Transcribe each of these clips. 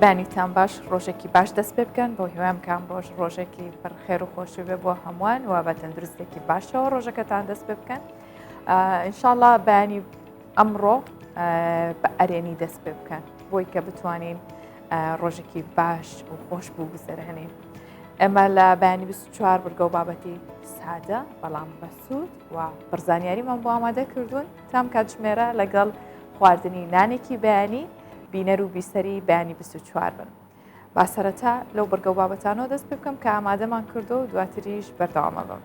بەیانیتان باش ڕۆژێکی باش دەست پێ بکەن بۆ هیوام کام ڕۆژ ڕۆژێکی پڕ خێر و خۆشی بێ بۆ هەمووان و بە تەندروستێکی باشەوە ڕۆژەکەتان دەست پێ بکەن ئینشاءاللە بەیانی ئەمڕۆ بە ئەرێنی دەست پێ بکەن بۆی کە بتوانین ڕۆژێکی باش و خۆش بوو گوزەرێنین ئێمە لە بەیانی 24 بڕگە و بابەتی سادە بەڵام بەسوود و پڕزانیاریمان بۆ ئامادە کردوون تام کاتژمێرە لەگەڵ خواردنی نانێکی بەیانی بینەر و بیسەری بەیانی 24 بن. با سەرەتا لەو بڕگە و بابەتانەوە دەست پێ بکەم کە ئامادەمان کردو و دواتریش بەردەوامە بم.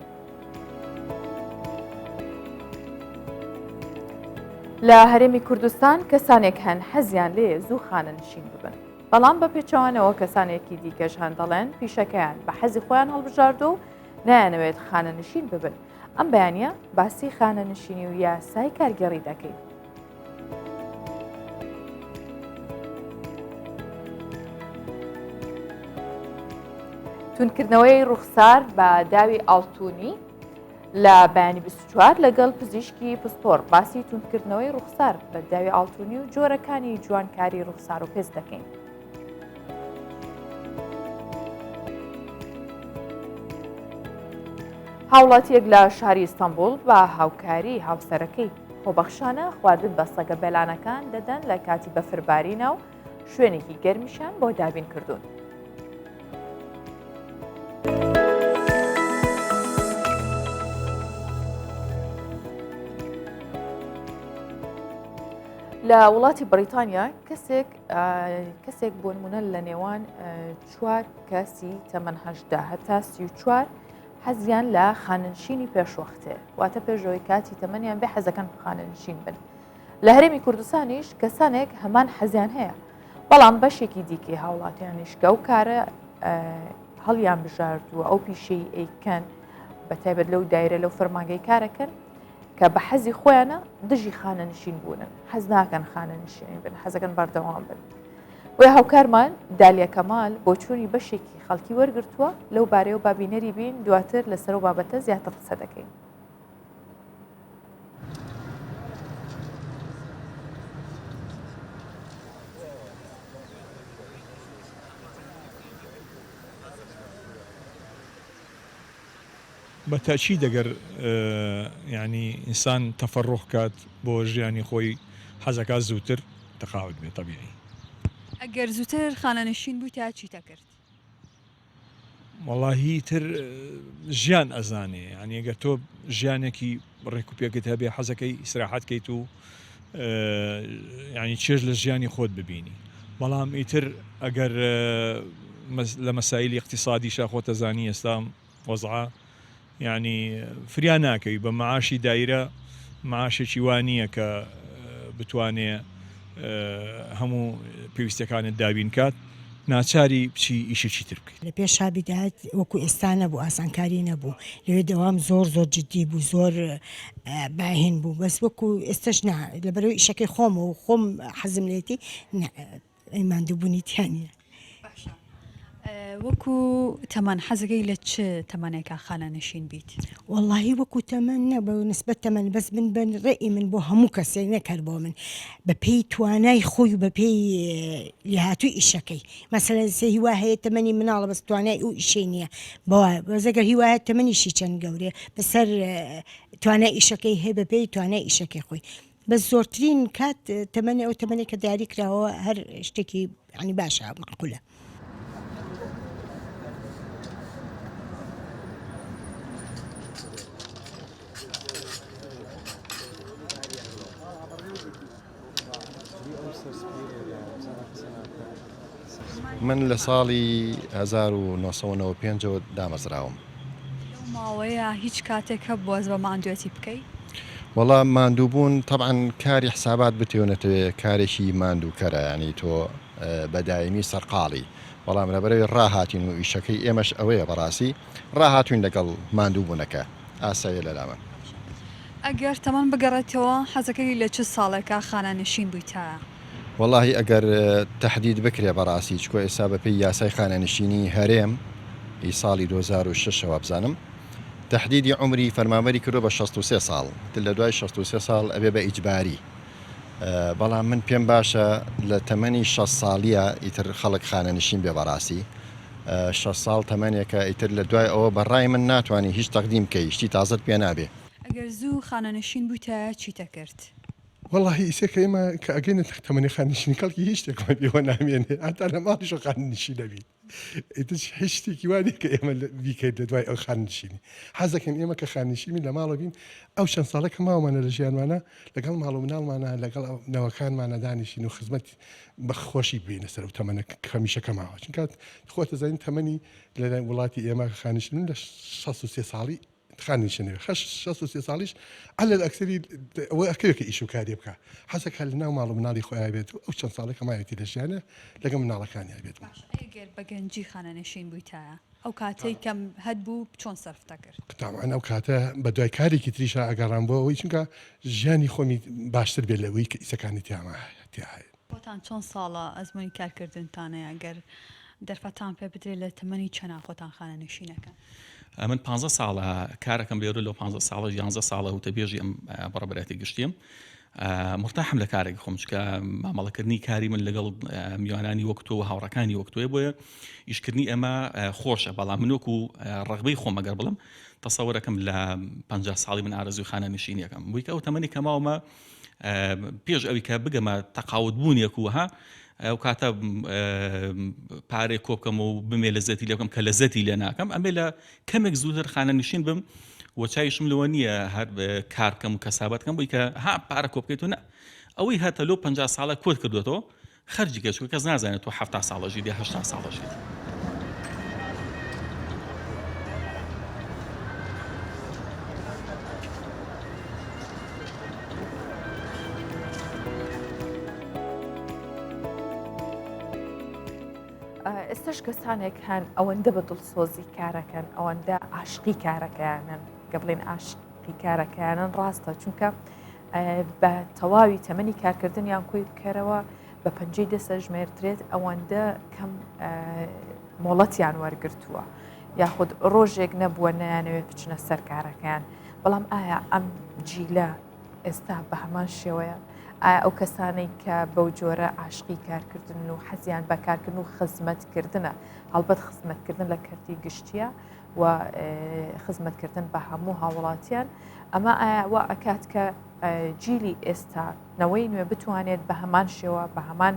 لە هەرێمی کوردستان کەسانێک هەن حەزیان لێ زوو خانەنشین ببن. بەڵام بە پێچەوانەوە کەسانێکی دیکەش هەن دەڵێن پیشەکەیان بە حەزی خۆیان هەڵبژاردو و نایانەوێت خانەنشین ببن. ئەم بەیانە باسی خانەنشینی و یاسای کارگێڕی دەکەین. توندکردنەوەی ڕوخسار بە داوی ئاڵتونی لە بەیانی 24 لەگەڵ پزیشکی پسپۆر باسی توندکردنەوەی ڕوخسار بە داوی ئاڵتونی و جۆرەکانی جوانکاری ڕوخسار و پێست دەکەین. هاوڵاتیەک لە شاری ئیستانبوڵ بە هاوکاری هاوسەرەکەی خۆبەخشانە خواردن بە سەگە بێلانەکان دەدەن لە کاتی بەفربارینە و شوێنێکی گەرمیشیان بۆ دابین کردوون. لە وڵاتی بەریتانیا کەسێک کەسێک بۆ نمونە لە نێوان چوار کەسی تەمەن هەشدا هەتا 34 حەزیان لە خانەنشینی پێشوەختێ واتە پێشەوەی کاتی تەمەنیان بێ حەزەکەن خانەنشین بن لە هەرێمی کوردستانیش کەسانێک هەمان حەزیان هەیە بەڵام بەشێکی دیکەی هاوڵاتیانیش کە ئەو کارە هەڵیان بژاردووە ئەو پیشەی ئەیکەن بە تایبەت لەو دایرە لەو فەرمانگەی کارەکەن کە بە حەزی خۆیانە دژی خانەنشین بوونن حەز ناکەن خانەنشین بن حەزەکەن بەردەوام بن بۆیە هاوکارمان دالیا کەمال بۆچوونی بەشێکی خەڵکی وەرگرتووە لەو بارەیەوە با بینەری بین دواتر لەسەر ئەو بابەتە زیاتر قسە دەکەین. بە تەئکید ئەگەر یانی ئینسان تەفەروغ کات بۆ ژیانی خۆی حەزەکات زووتر تەقاعود بێ تەبیعی. ئەگەر زووتر خانەنشین بوویتایە چیت ئەکرد؟ وەڵاهی ئیتر ژیان ئەزانێ یانی ئەگەر تۆ ژیانێکی ڕێک و پێکت هەبێ حەزەکەی ئیسراحەت کەیت و یانی چێژ لە ژیانی خۆت ببینی بەڵام ئیتر ئەگەر لە مەسایلی ئیقتیسادیشا خۆتەزانی ئێستا وەزعە یانی فریا ناکەوی بە معاشی دایرە معاشێکی وا نییە کە بتوانێ هەموو پێویستەکانت دابین کات ناچاری بچی ئیشێکی تر بکەیت. لە پێشا بیدایەت وەکو ئێستا نەبوو ئاسانکاری نەبوو لەوێ دەوام زۆر زۆر جدی بوو زۆر باهین بوو بەس وەکو ئێستەش نا لەبەرئەوەی ئیشەکەی خۆمە و خۆم حەزم لێتی نا ماندووبوونی تیا نییە. باشە وەکو تەمەن حەزەکەی لە چ تەمەنێکا خانەنشین بیت؟ وەڵاهی وەکو تەمەن نا بە نسبەت تەمەن بەس من بە ڕەئی من بۆ هەموو کەسێک نەک هەر بۆ من بە پێی توانای خۆی و بە پێی لێهاتووی ئیشەکەی مەسەلەن سێ هیوا هەیە تەمەنی مناڵە بەس توانای ئەو ئیشەی نییە بەوە بەس ئەگەر هیوا هەیە تەمەنیشی چەند گەورەیە بەسەر توانای ئیشەکەی هەیە بە پێی توانای ئیشەکەی خۆی بەس زۆرترین کات تەمەنی ئەو تەمەنی کە دیاری کراوە هەر شتێکی ینی باشە معقولە. من لە ساڵی 1995 ەوە دامەزراوم. لەو ماوەیە هیچ کاتێک هەبووە هەست بە ماندوێتی بکەی؟ وەڵا ماندووبوون تەبعەن کاری حسابات بتەوێ و نەتەوێ کارێکی ماندووکەرە یانی تۆ بە دایمی سەرقاڵی بەڵام لەبەرئەوەی ڕاهاتین و ئیشەکەی ئێمەش ئەوەیە بەڕاستی ڕاهاتووین لەگەڵ ماندووبوونەکە ئاساییە لەلامان. ئەگەر تەمەن بگەڕێتەوە حەزەکەی لە چ ساڵێکا خانەنشین بوویتایە؟ وەڵاهی ئەگەر تەحدید بکرێ بەڕاستی چکۆ ئێستا بەپێی یاسای خانەنشینی هەرێم ئی ساڵی 2006 وابزانم تەحدیدی عومری فەرمانبەری کردوە بە 63 ساڵ تر لە دوای 63 ساڵ ئەبێ بە ئیجباری. بەڵام من پێم باشە لە تەمەنی 6 ساڵیە ئیتر خەڵک خانەنشین بێ بەڕاستی 6 ساڵ تەمەنێکە ئیتر لە دوای ئەوە بە ڕای من ناتوانانی هیچ تەقدیم بکەی شتی تازەت پێ نابێ. ئەگەر زوو خانەنشین بوویتایە چیتەکرد؟ وەڵاهی ئیسە کە ئێمە کە ئەگەینە تەمەنی خانەنشینی کەڵکی هیچ شتێکمان پێوە نامێنێ هەتا لە ماڵیشەوە خانەنشین ئەبین. ئیتر هیچ شتێکی وا نییە کە ئێمە بیکەین لە دوای ئەو خانەنشینی. حەز دەکەین ئێمە کە خانەنشین بین لە ماڵەوە بین ئەو چەند ساڵە کە ماومانە لە ژیانمانە لەگەڵ ماڵ و مناڵمانە لەگەڵ نەوەکانمانە دانیشین و خزمەت بە خۆشی ببینە سەر ئەو تەمەنە کە هەمیشە کە ماوە چونکە خۆت دەزانین تەمەنی لە وڵاتی ئێمە خانەنشین لە 63 ساڵی خانەنشین نەبێ خەش 63 ساڵیش عەلەل ئەکسەری ئەوە ئەکەوێ کە ئیش و کارێ بکا حەزەکا لە ناو ماڵ و مناڵی خۆیا بێت و ئەو چەند ساڵە کە ماوێتی لە ژیانە لەگەڵ مناڵەکانیا بێت. باشە ئەگەر بە گەنجی خانەنشین بوویتایە ئەو کاتەی کە هەت بوو چۆن سەرفت ئەکرد؟ تەبعەن ئەو کاتە بە دوای کارێکی تریشا ئەگەڕام بۆ ئەوەی چونکە ژیانی خۆمی باشتر بێت لەوەی کە ئیسەکانی تیاما تیا هەیە. خۆتان چەند ساڵە ئەزموونی کارکردنتان هەیە؟ گەر دەرفەتان پێ بدرێت لە تەمەنی چەنا خۆتان خانەنشین ئەکەن؟ ئەمن پانزە ساڵە کارەکەم لێرە لەو پانزە ساڵە یانزە ساڵە وتەبێژی ئەم بەڕێوەبەرایەتی گشتیم مرتاحم لە کارێک خۆم چکە مامەڵەکردنی کاری من لەگەڵ میوانانی وەک تۆ و هاوڕەکانی وەک تۆیە بۆیە ئیشکردنی ئەمە خۆشە بەڵام من وەکو ڕغبەی خۆم ئەگەر بڵم تەسەوەرەکەم لە پ ساڵی من ئارەزوی خانە نشینیەکەم بووی کە ئەو تەمەنی کەماومە پێش ئەوی کە بگەمە تەقاوت بوونێک وها ئەو کاتە پارەی کۆبکەم و بمێ لە زەتی لێ بکەم کە لە زەتی لێ ناکەم ئەمێ لە کەمێک زووتر خانە نشین بم و چاویشم لەوە نییە هەر کار بکەم و کەسابەت بکەم بۆی کە ها پارە کۆ بکەیت و نە ئەوەی هەتە لۆ 50 ساڵە کۆت کردوێتەوە خەرجی کە چونکە کەس نازانێت تۆ 70 ساڵە ژیت یا 80 ساڵە ژیت. ئێستاش کەسانێک هەن ئەوەندە بە دڵسۆزی کارەکەن ئەوەندە عاشقی کارەکەیانن گە بڵێن عاشقی کارەکەیانن ڕاستە چونکە بە تەواوی تەمەنی کارکردنیان کۆی بکەرەوە بە پەنجەی دەسە ژمێردرێت ئەوەندە کەم مۆڵەتیان وەرگرتووە یاخود ڕۆژێک نەبووە نەیانەوێت بچنە سەر کارەکەیان بەڵام ئایا ئەم جیلە ئێستا بە هەمان شێوەیە؟ ئایا ئەو کەسانەی کە بەو جۆرە عاشقی کارکردن و حەزیان بە کارکردن و خزمەتکردنە، هەڵبەت خزمەتکردن لە کەرتی گشتیە و خزمەتکردن بە هەموو هاوڵاتیان، ئەمە ئایا وا ئەکات کە جیلی ئێستا نەوەی نوێ بتوانێت بە هەمان شێوە بە هەمان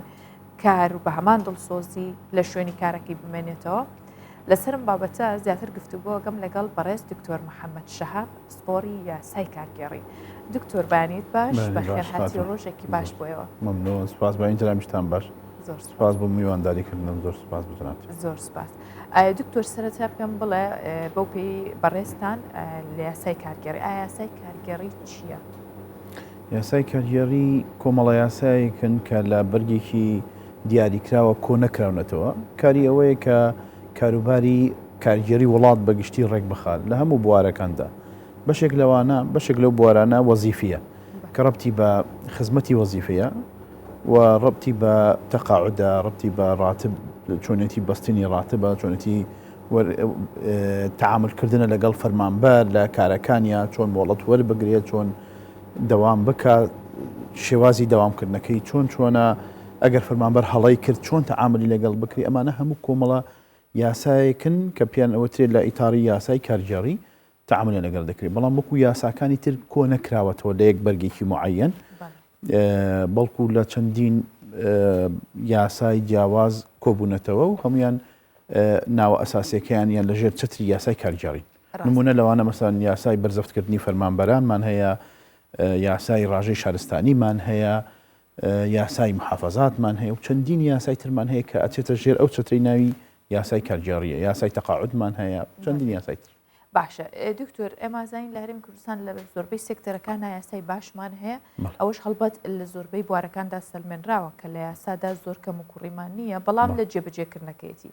کار و بە هەمان دڵسۆزی لە شوێنی کارەکەی بمێنێتەوە؟ لەسەرم بابەتە زیاتر گفتوگۆگەم لەگەڵ بەڕێز دکتۆر محەممەد شەهاب پسپۆڕی یاسای کارگێڕی. دکتۆر بەیانیت باش بەخێرهاتی ڕۆژێکی باش بۆیەوە. مەمنون سپاس بەیانی جەنابیشتان باش. زۆر سپاس بۆ میوانداری کردنم زۆر سپاس بۆ جەنابت. زۆر سپاس. دکتۆر سەرەتا پێم بڵێ بەو پێی بەڕێزتان لە یاسای کارگێڕی ئایا یاسای کارگێڕی چییە؟ یاسای کارگێڕی کۆمەڵە یاسایەکن کە لە بەرگێکی دیاریکراوە کۆ نەکراونەتەوە، کاری ئەوەیە کە کاروباری کارگێڕی وڵات بە گشتی ڕێکبخات لە هەموو بوارەکاندا، بەشێک لەوانە بەشێک لەو بوارانە وەزیفییە کە ڕەبتی بە خزمەتی وەزیفیە و ڕەبتی بە تەقاعودە، ڕەبتی بە ڕاتب، چۆنێتی بەستنی ڕاتبە، چۆنێتی تەعامول کردنە لەگەڵ فەرمانبەر لە کارەکانیا، چۆن مۆڵەت وەربگرێت، چۆن دەوام بکات، شێوازی دەوامکردنەکەی چۆن چۆنە، ئەگەر فەرمانبەر هەڵەی کرد چۆن تەعامولی لەگەڵ بکرێ، ئەمانە هەموو کۆمەڵە یاسایەکن کە پێیان ئەوترێت لە ئیتاری یاسای کارگێڕی تەعامولیان لەگەڵ دەکرێت، بەڵام وەکو یاساکانی تر کۆ نەکراوەتەوە لە یەک بەرگێکی موعەیەن، بەڵکو لە چەندین یاسای جیاواز کۆبوونەتەوە و هەمویان ناوە ئەساسیەکەیان یان لەژێر چەتری یاسای کارگێڕین. نمونە لەوانە مەسەلەن یاسای بەرزەفتکردنی فەرمانبەرانمان هەیە، یاسای ڕاژەی شارستانیمان هەیە، یاسای محافەزاتمان هەیە و چەندین یاسای ترمان هەیە کە ئەچێتە ژێر ئەو چەترەی ناوی یاسای کارگێڕیە، یاسای تەقاعودمان هەیە، چەندین یاسای تر. باشە دکتۆر ئێمە زانین لە هەرێمی کوردستان لە زۆربەی سێکتەرەکانە یاسای باشمان هەیە ئەوەش هەڵبەت لە زۆربەی بوارەکاندا سەلمێنراوە کە لە یاسادا زۆر کەم و کوڕیمان نییە بەڵام لە جێبەجێکردنەکەیەتی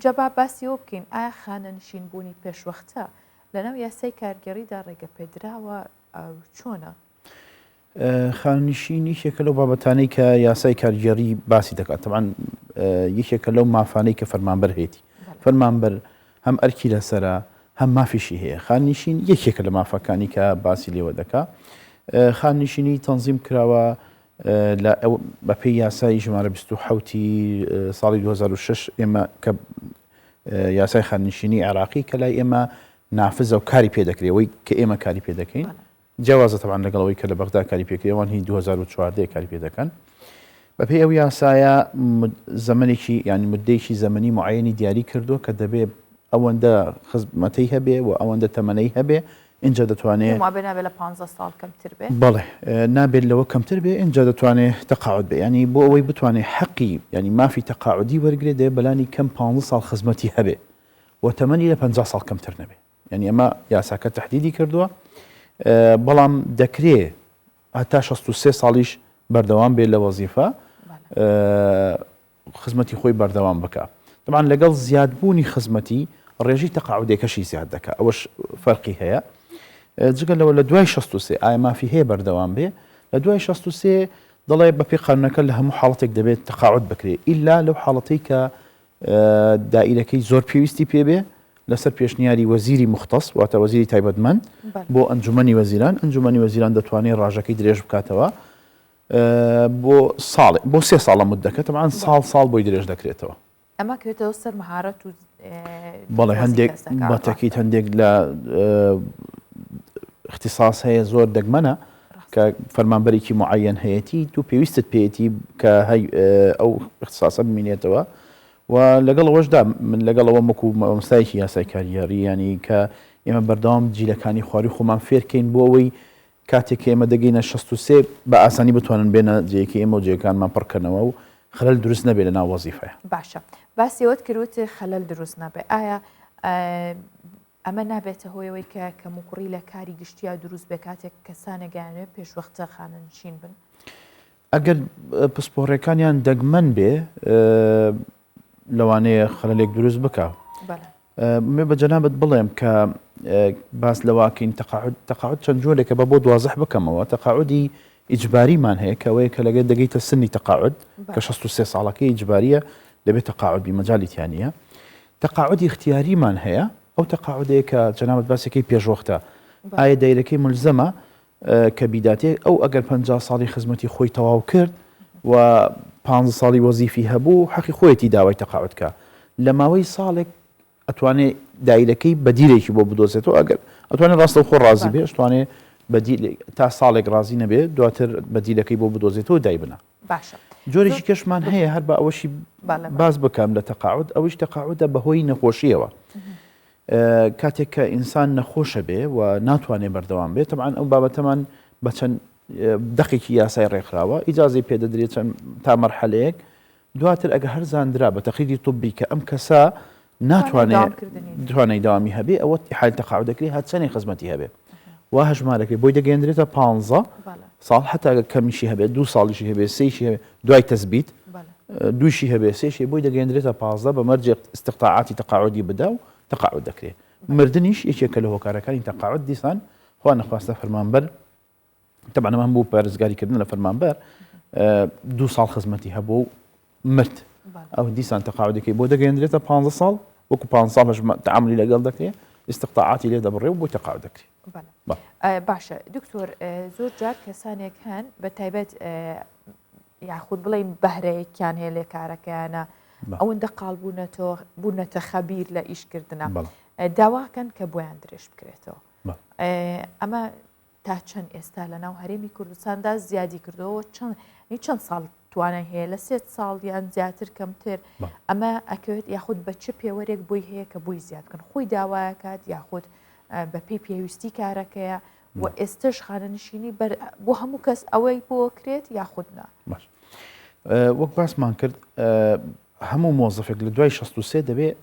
جا با باسی ئەوە بکەین ئایا خانەنشین بوونی پێشوەختە لەناو یاسای کارگێڕیدا ڕێگە پێدراوە چۆنە؟ خانەنشین یەکێکە لەو بابەتانەی کە یاسای کارگێڕی باسی دەکات تەبعەن یەکێکە لەو مافانەی کە فەرمانبەر هەیەتی فەرمانبەر هەم ئەرکی لەسەرە هەم مافیشی هەیە خانەنشین یەکێکە لە مافەکانی کە باسی لێوە دەکا. خاننشینی تەنزیم کراوە لە بەپێی یاسای ژمارە 27 ساڵی 2006 ئێمە کە یاسای خاننشینی عێراقی کە لای ئێمە نافزە و کاری پێ دەکرێت ئەوەی کە ئێمە کاری پێ دەکەین جیاوازە تەبعەن لەگەڵ ئەوەی کە لە بەغدا کاری پێکرێ ئەوان هی 2014 کاری پێ دەکەن بەپێی ئەو یاسایە زەمەنێکی یانی مدەیەکی زەمەنی معەنی دیاری کردووە کە دەبێ ئەوەندە خزمەتەی هەبێ و ئەوەندە تەمەنەی هەبێ اینجا دەتوانێ وابێ نابێ لە 15 ساڵ کەمتر بێ بەڵێ نابێت لەوە کەمتر بێ اینجا دەتوانێ تەقاعد بێ ینی بۆ ئەوەی بتوانێ حەقی ینی مافی تەقاعدی وەرگێ دێ بەلانی کەم 15 ساڵ خزمەتی هەبێ و تەمەنی لە 50 ساڵ کەمتر نەبێ یانی ئەمە یاساکە تەحدیدی کردووە بەڵام دەکرێ هەتا 63 ساڵیش بەردەوام بێت لە وەزیفە خزمەتی خۆی بەردەوام بکە طبعا لەگەڵ زیادبوونی خزمەتی ڕێژی تەقاعودێکەشی زیاد دەکە ئەوەش فەرقی هەیە جگە لەوە لە دوای 63 ئایا مافی هەیە بەردەوام بێ لە دوای 63 دەڵێ بەپی قانونەکە لە هەموو حاڵەتێک دەبێت تەقاعد بکرێت ئیلا لەو حاڵەتەی کە دائیرەکەی زۆر پێویستی پێ بێ لەسەر پێشنیاری وەزیری موختەس واتە وەزیری تایبەتمەند بۆ ئەنجومەنی وەزیران، ئەنجومەنی وەزیران دەتوانێت ڕاژەکەی درێژ بکاتەوە بۆ ساڵێ بۆ سێ ساڵە مدەکە تەبعەن ساڵ ساڵ بۆی درێژ دەکرێتەوە. ئەمە کەوێتەوە سەر مەهارەت و بەڵێ هەندێک بەتەکیت هەندێک لە اختصاص هەیە زۆر دەگمەنە کە فەرمانبەرێکی معەن هەیەتی تو پێویستت پێیەتی کە ئەو اختصاصە بمینێتەوە و لەگەڵ ئەوەشدا من لەگەڵ ئەوە وەکو مامۆستایەکی یاسای کارگێڕی ینی کە ئێمە بەردەوام جیلەکانی خواری خۆمان فێرکەین بۆ ئەوەی کاتێک کە ئێمە دەگەینە 63 بە ئاسانی بتوانن بێنە جێیەکی ئێمە و جێگەکانمان پڕکەنەوە و خەلەل دروست نەبێت لە ناو وەزیفەیە. باشە باسی ئەوەت کرد وتت خەلەل دروست نەبێت ئایا ئەمە نابێتە هۆی ئەوەی کە کەموکوڕی لە کاری گشتیا دروست بێ کاتێک کەسانێک ئەیانەوێت پێشوەختە خانەنشین بن؟ ئەگەر پسپۆڕیەکانیان دەگمەن بێ لەوانەیە خەلەلێک دروست بکا. مێ بە جەنابت بڵێم کە باس لەواکەین تەقاعد تەقاعد چەند جۆرێکە بە بۆ دوازح بکەمەوە تەقاعدی ئیجباریمان هەیە کە ئەوەیە کە لەگەر دەگەیتە سنی تەقاعد کە 63 ساڵەکەی ئیجباریە دەبێت تەقاعد بی مەجالی تیا نییە تەقاعدی اختیاریمان هەیە ئەو تەقاعدەیە کە جەنابت باسەکەی پێشوەختە ئایا دایرەکەی ملزەمە کە بیداتێ ئەو ئەگەر 50 ساڵی خزمەتی خۆی تەواو کرد و 15 ساڵی وەزیفی هەبوو حەقی خۆیەتی داوای تەقاعد کە لە ماوەی ساڵێک ئەتوانێ دایرەکەی بەدیلێکی بۆ بدۆزێتەوە ئەگەر ئەتوانێت ڕاستەوخۆ ڕازی بێ شتوانێ بەدیل تا ساڵێک ڕازی نەبێ دواتر بەدیلەکەی بۆ بدۆزێتەوە دایبنا باشە جۆرێکی کەشمان هەیە هەر بە ئەوەشی باس بکەم لە تەقاعد ئەویش تەقاعدە بەهۆی نەخۆشیەوە کاتێک کە ئینسان نەخۆشە بێ و ناتوانێ بەردەوام بێت طبعا ئەو بابەتەمان بە چەند دەقێکی یاسای ڕێکخراوە ئیجازەی پێدەدرێت چەند تا مەرحەلەیەک دواتر ئەگەر هەر زاندرا بە تەقریری طبی کە ئەم کەسە ناتوانێ توانای داوامی هەبێ ئەوە حال تەقاعد دەکرێت هەرچەنێ خزمەتی هەبێ وا هەژمارەکەی بۆی دەگەیەندرێتە 15 ساڵ حتا ئەگەر کەمیشی هەبێت دوو ساڵیشی هەبێت سێشی هەبێت دوای تەسبیت دووشی هەبێت سێشی بۆی دەگەیەندرێتە 15 بە مەرجێک استقطاعاتی تەقاعدی بدا و تەقاعد دەکرێت مردنیش یەکێکە لە هۆکارەکانی تەقاعد دیسان خوا نەخواستە فەرمانبەر تەبعەن ئەمە بۆ پارێزگاریکردن لە فەرمانبەر دوو ساڵ خزمەتی هەبوو و مرد ئەو دیسان تەقاعدەکەی بۆ دەگەیەندرێتە 15 ساڵ وەکو 15 ساڵ تعاملی لەگەڵ دەکرێت استقطاعاتی لێ دەبڕێ و بۆ تەقاعد دەکرێت باشە دکتۆر زۆر جار کەسانێک هەن بە تایبەت یاخود بڵین بەهرەیەکیان هەیە لێ کارەکەیانە ئەوەندە قاڵ بوونەتەوە بوونەتە خەبیر لە ئیشکردنە داواکەن کە بۆیان درێژ بکرێتەوە ئەمە تا چەند ئێستا لە ناو هەرێمی کوردستاندا زیادی کردەوە چەند چەند ساڵ توانای هەیە لە سێ ساڵ یان زیاتر کەمتر ئەمە ئەکەوێت یاخود بە چ پێوەرێک بۆی هەیە کە بۆی زیاد بکەن خۆی داواکات یاخود بە پێی پێویستی کارەکەیە و ئێستش خانەنشینی بەر بۆ هەموو کەس ئەوەی بۆ کرێت یاخود نا باش وەک باسمان کرد هەموو مۆزەفێک لە دوای 63 دەبێت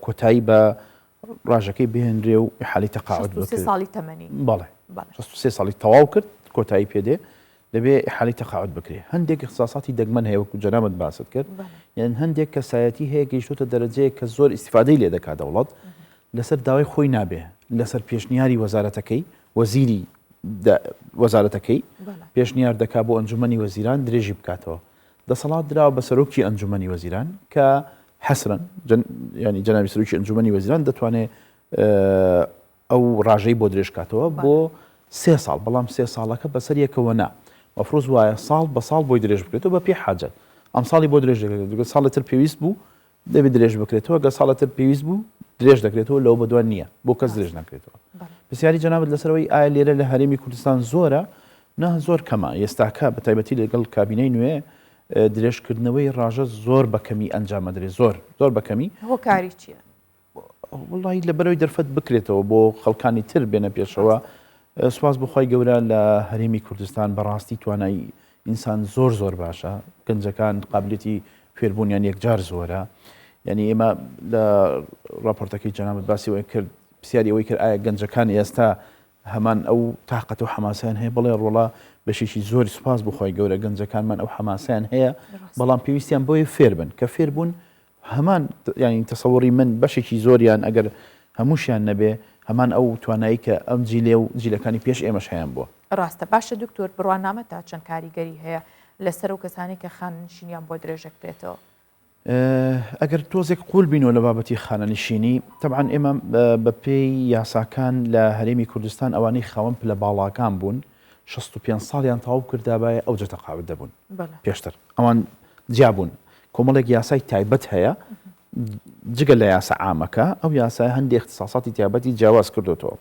کۆتایی بە ڕاژەکەی بهێنرێ و ئیحالی تەقاعد بکرێت. ساڵی تەمەنی. بەڵێ. 63 ساڵی تەواو کرد کۆتایی پێدێ دەبێ ئیحالی تەقاعد بکرێ. هەندێک ئیختساساتی دەگمەن هەیە وەکو جەنابت باست کرد. یان هەندێک کەسایەتی هەیە گەیشتۆتە دەرەجەیەک کە زۆر ئیستیفادەی لێ دەکات دەوڵەت لەسەر داوای خۆی نابێ لەسەر پێشنیاری وەزارەتەکەی وەزیری وەزارەتەکەی پێشنیار دەکا بۆ ئەنجومەنی وەزیران درێژی بکاتەوە. دەسەڵات دراوە بە سەرۆکی ئەنجومەنی وەزیران کە حەسرەن ینی جەنابی سەرۆکی ئەنجومەنی وەزیران دەتوانێت ئەو ڕاژەی بۆ درێژکاتەوە بۆ سێ ساڵ، بەڵام سێ ساڵەکە بەسەر یەکەوە نا، مەفروز وایە ساڵ بە ساڵ بۆی درێژ بکرێتەوە بە پێی حاجەت، ئەمساڵی بۆ درێژ دەکرێتەوە، گەر ساڵی تر پێویست بوو دەبێت درێژ بکرێتەوە، گەر ساڵی تر پێویست بوو درێژ دەکرێتەوە، لەوە بەدوا نییە، بۆ کەس درێژ ناکرێتەوە. پرسیاری جەنابت لەسەر ئەوەی ئایا لێرە لە هەرێمی کوردستان زۆرە؟ نا زۆر کەمە، ئێستاکە بە تایبەتی لەگەڵ کابینەی نوێ درێژکردنەوەی ڕاژە زۆر بە کەمی ئەنجام ئەدرێت، زۆر زۆر بە کەمی. هۆکاری چییە؟ وەڵی لەبەرەوەی دەرفەت بکرێتەوە بۆ خەڵکانی تر بێنە پێشەوە سوپاس بۆ خوای گەورە لە هەرێمی کوردستان بەڕاستی توانای ئینسان زۆر زۆر باشە گەنجەکان قابلێتی فێربوونیان یەکجار زۆرە یعنی ئێمە لە راپۆرتەکەی جەنابت باسی ئەوەی کرد پرسیاری ئەوەی کرد ئایا گەنجەکان ئێستا هەمان ئەو تاقەت و حەماسیان هەیە بڵێ ڕۆڵە بەشێکی زۆری سوپاس بۆ خوای گەورە گەنجەکانمان ئەو حەماسیان هەیە بەڵام پێویستیان بۆیە فێربن کە فێربوون هەمان یانی تەسەوڕی من بەشێکی زۆریان ئەگەر هەمووشیان نەبێ هەمان ئەو توانایی کە ئەم جیلێ و جیلەکانی پێش ئێمەش هەیان بووە. ڕاستە باشە دکتۆر بڕوانامە تا چەند کاریگەری هەیە لەسەر ئەو کەسانەی کە خانەنشینیان بۆ درێژەکرێتەوە؟ ئەگەر تۆزێک قوول بینەوە لە بابەتی خانەنشینی تەبعەن ئێمە بە پێی یاساکان لە هەرێمی کوردستان ئەوانەی خاوەن پلە باڵاکان بوون 65 ساڵیان تەواو کردابایە ئەوجە تەقاعد دەبوون پێشتر ئەوان جیا بوون کۆمەڵێک یاسای تایبەت هەیە جگە لە یاسا عامەکە ئەو یاسای هەندێک اختصاصاتی تایبەتی جیاواز کردوتەوە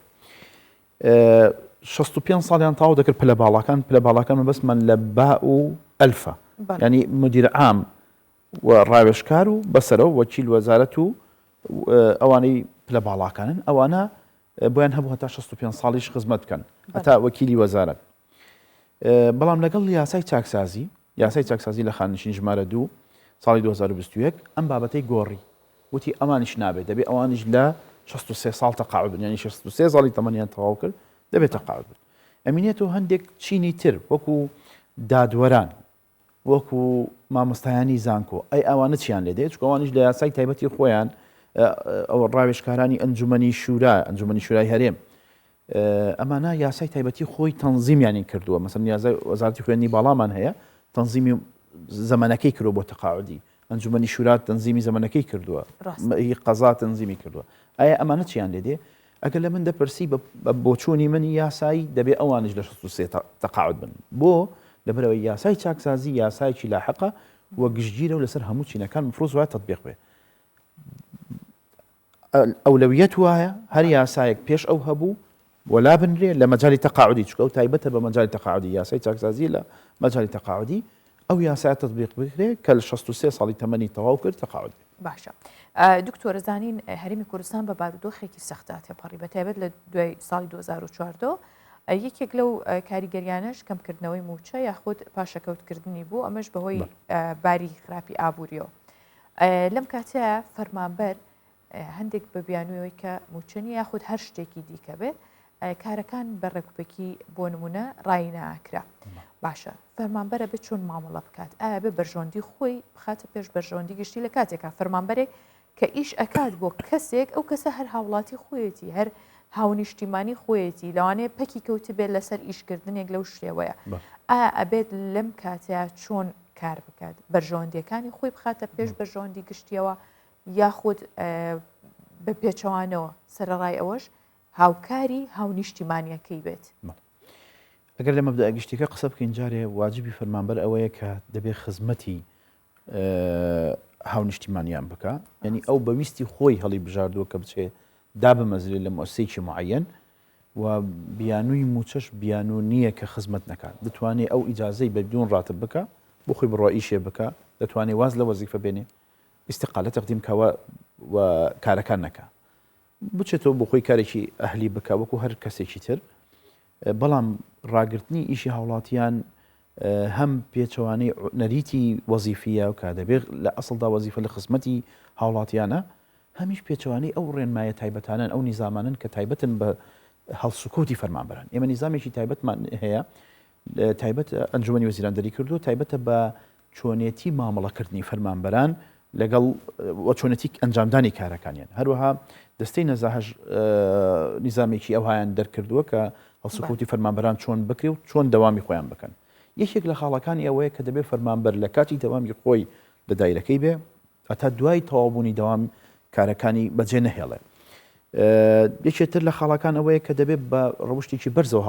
65 ساڵیان تاو دەکرد پلە باڵاکان پلە باڵاکان مەبەستمان لە با و ئەلفە ینی مدیر عام و ڕاوێژکار و بەسەرەوە وەکیل وەزارەت و ئەوانەی پلە باڵاکانن ئەوانە بۆیان هەبوو هەتا 65 ساڵیش خزمەت بکەن هەتا وەکیلی وەزارەت بەڵام لەگەڵ یاسای چاکسازی یاسای چاکسازی لە خانەنشین ژمارە دوو ساڵی 2021 ئەم بابەتەی گۆڕی وتی ئەمانیش نابێت دەبێت ئەوانیش لە 63 ساڵ تەقاعد بن یانی 63 ساڵی تەمەنیان تەواو کرد دەبێت تەقاعد بن ئەمینێت و هەندێک چینی تر وەکو دادوەران وەکو مامۆستایانی زانکۆ ئەی ئەوانە چیان لێ دێت چونکە ئەوانیش لە یاسای تایبەتی خۆیان ئەو ڕاوێژکارانی ئەنجومەنی شورا ئەنجومەنی شورای هەرێم ئەمانە یاسای تایبەتی خۆی تەنزیمیانی کردووە مەسەن یاسای وەزارەتی خوێندنی باڵامان هەیە تەنزیمی زەمەنەکەی کردووە بۆ تەقاعدی ئەنجومەنی شورا تەنزیمی زەمەنەکەی کردووە قەزا تەنزیمی کردووە ئایا ئەمانە چیان لێ دێ ئەگەر لە من دەپرسی بە بۆچوونی من یاسایی دەبێ ئەوانیش لە 63 تەقاعد بن بۆ لەبەرەوەی یاسای چاکسازی یاسایەکی لاحقە و گشتگیرە و لەسەر هەموو چینەکان مفروض وایە تطبیق بێ ئەولەویەت وایە هەر یاسایەک پێش ئەو هەبوو وەلا بنرێ لە مەجالی تەقاعدی چونکە ئەو تایبەتە بە مەجالی تەقاعدی یاسای چاکسازی لە مەجالی تەقاعدی ئەو یاسایە تطبیق بکرێ کە لە 63 ساڵی تەمەنی تەواو کرد تەقاعد بێ. باشە دکتۆر زانین هەرێمی کوردستان بە بارودۆخێکی سەختا تێپەڕی بە تایبەت لە دوای ساڵی 2014 یەکێک لەو کاریگەریانەش کەمکردنەوەی مووچە یاخود پاشەکەوتکردنی بوو ئەمەش بەهۆی باری خراپی ئابووریەوە لەم کاتەیە فەرمانبەر هەندێک بە بیانووی کە مووچە نییە یاخود هەر شتێکی دیکە بێت کارەکان بە ڕێکوپێکی بۆ نمونە ڕایی ناکرا باشە فەرمانبەرە بێت چۆن مامەڵە بکات ئایا بێ بەرژەوەندی خۆی بخاتە پێش بەرژەوەندی گشتی لە کاتێکا فەرمانبەرێک کە ئیش ئەکات بۆ کەسێک ئەو کەسە هەر هاوڵاتی خۆیەتی هەر هاونیشتیمانی خۆیەتی لەوانەیە پەکی کەوتبێت لەسەر ئیشکردنێک لەو شێوەیە ئایا ئەبێت لەم کاتەیە چۆن کار بکات بەرژەوەندیەکانی خۆی بخاتە پێش بەرژەوەندی گشتیەوە یاخود بە پێچەوانەوە سەرەڕای ئەوەش هاوکاری هاونیشتیمانیەکەی بێت. ئەگەر لە مەبدەئە گشتیەکە قسە بکەین جارێ واجبی فەرمانبەر ئەوەیە کە دەبێ خزمەتی هاونیشتیمانیان بکا یعنی ئەو بە ویستی خۆی هەڵی بژاردووە کە بچێ دابمەزرێ لە مؤسسەیەکی معەن و بیانووی موچەش بیانوو نییە کە خزمەت نەکات دەتوانێ ئەو ئیجازەی بە بدون ڕاتب بکا بۆ خۆی بڕوا ئیشێ بکا دەتوانێ واز لە وەزیفە بێنێ ئیستقالە تەقدیم کا و کارەکان نەکا بچێتەوە بۆ خۆی کارێکی ئەهلی بکا وەکو هەر کەسێکی تر بەڵام ڕاگرتنی ئیشی هاوڵاتیان هەم پێچەوانەی نەریتی وەزیفیە و کە دەبێت لە ئەسڵدا وەزیفە لە خزمەتی هاوڵاتیانە هەمیش پێچەوانەی ئەو ڕێنمایە تایبەتانەن ئەو نیزامانن کە تایبەتن بە هەڵسوکەوتی فەرمانبەران ئێمە نیزامێکی تایبەتمان هەیە تایبەت ئەنجومەنی وەزیران دەری کردووە تایبەتە بە چۆنێتی مامەڵەکردنی فەرمانبەران لەگەڵ و چۆنێتی ئەنجامدانی کارەکانیان هەروەها دەستەی نەزاهەش نیزامێکی ئەوهایان دەرکردووە کە هەڵسوکەوتی فەرمانبەران چۆن بکرێ و چۆن دەوامی خۆیان بکەن یەکێک لە خاڵەکانی ئەوەیە کە دەبێت فەرمانبەر لە کاتی دەوامی خۆی لە دایرەکەی بێ هەتا دوای تەواوبوونی دەوام کارەکانی بەجێ نەهێڵێ. یەکێ تر لە خاڵەکان ئەوەیە کە دەبێت بە ڕەوشتێکی بەرزەوە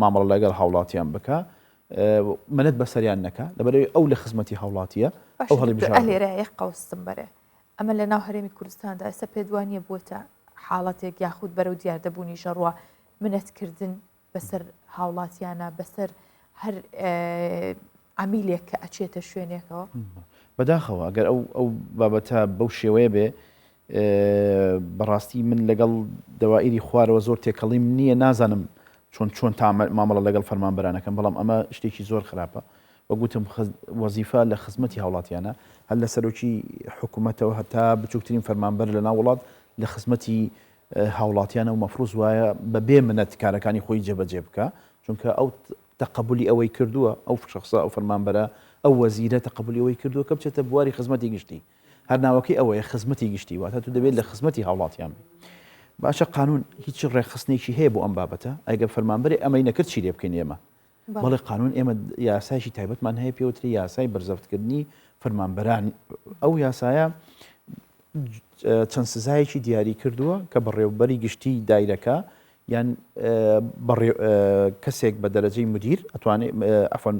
مامەڵە لەگەڵ هاوڵاتیان بکە منەت بەسەریان نەکا لەبەرەوەی ئەو لە خزمەتی هاوڵاتیە ئەو هەڵی بژاردووە. لێرە یەک قەوستم بەرێ ئەمە لە ناو هەرێمی کوردستاندا ئێستا پێت وا نییە بووەتە حاڵەتێک یاخود بەرەو دیاردەبوونی ژەڕوە منەتکردن بەسەر هاوڵاتیانە بەسەر هەر عەمیلێک کە ئەچێتە شوێنێکەوە؟ بەداخەوە ئەگەر ئەو ئەو بابەتە بەو شێوەیە بێ بەڕاستی من لەگەڵ دەوائیری خوارەوە زۆر تێکەڵیم نییە نازانم چۆن چۆن تا مامەڵە لەگەڵ فەرمانبەرانەکەم بەڵام ئەمە شتێکی زۆر خراپە وەگوتم وەزیفە لە خزمەتی هاوڵاتیانە هەر لە سەرۆکی حکوومەتەوە هەتا بچووکترین فەرمانبەر لە ناو وڵات لە خزمەتی هاوڵاتیانە و مەفروز وایە بە بێ منەت کارەکانی خۆی جێبەجێ بکە چونکە ئەو تەقەبولی ئەوەی کردووە ئەو شخصە ئەو فەرمانبەرە ئەو وەزیرە تەقەبولی ئەوەی کردووە کە بچێتە بواری خزمەتی گشتی هەر ناوەکەی ئەوەیە خزمەتی گشتی واتە تو دەبێت لە خزمەتی هاوڵاتیان بی باشە قانون هیچ ڕێکخستنێکی هەیە بۆ ئەم بابەتە ئەگەر فەرمانبەری ئەمەی نەکرد چی لێ بکەین ئێمە بەڵێ قانون ئێمە یاسایکی تایبەتمان هەیە پێوتری یاسای بەرزەفتکردنی فەرمانبەران ئەو یاسایە چەند سزایەکی دیاری کردووە کە بەڕێوبەری گشتی دایرەکە یان کەسێک بە دەرەجەی مدیر ئەتوانێت ئەفەن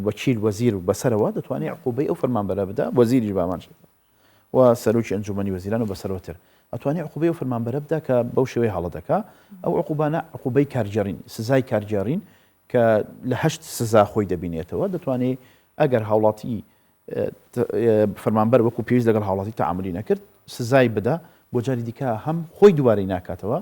وەکیل وەزیر و بەسەرەوە دەتوانێت عقوبەی ئەو فەرمانبەرە بدا وەزیریش بامان و سەرۆکی ئەنجومەنی وەزیران و بەسەرەوەتر ئەتوانێت عقوبەی ئەو فەرمانبەرە بدا کە بەو شێوەی هەڵە دەکا ئەو عقوبانە عقوبەی کارگێڕین سزای کارگێڕین کە لە هەشت سزا خۆی دەبینێتەوە دەتوانێت ئەگەر هاوڵاتی فەرمانبەر وەکو پێویست لەگەڵ هاوڵاتی تەعامولی نەکرد سزای بدا بۆ جاری دیکە هەم خۆی دووبارەی ناکاتەوە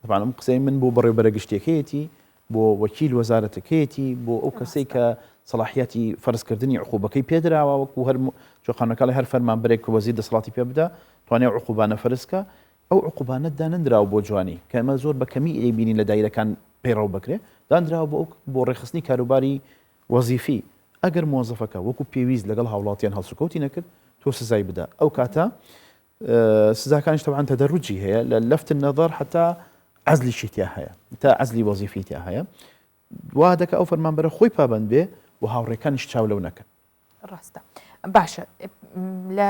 تەبعەن ئەم قسەی من بۆ بەڕێوبەرە گشتیەکەیەتی، بۆ وەکیل وەزارەتەکەیەتی، بۆ ئەو کەسەی کە سەڵاحیاتی فەرزکردنی عقوبەکەی پێدراوە، وەکو هەر چۆ قانونەکە ئەڵێ هەر فەرمانبەرێک کە وەزیر دەسەڵاتی پێ بدا توانێ ئەو عقوبانە فەرز کا، ئەو عقوبانە دانەنراوە بۆ جوانی کە ئێمە زۆر بە کەمی ئەیبینین لە دایرەکان پەیڕەو بکرێ، دانراوە بۆ ئەو بۆ ڕێکخستنی کاروباری وەزیفی، ئەگەر مۆزەفەکە وەکو پێویست لەگەڵ هاوڵاتیان هەڵسوکەوتی نەکرد تۆ سزای بدە ئەو کاتە سزاکانیش تەبعەن تەدەروجی هەیە لە لەفت النظر حتا عەزلیشی تیا هەیە تا عەزلی وەزیفی تیا هەیە وا دەکە ئەو فەرمانبەرە خۆی پابند بێ و هاوڕێکانیش چاو لەو نەکەن. ڕاستە باشە لە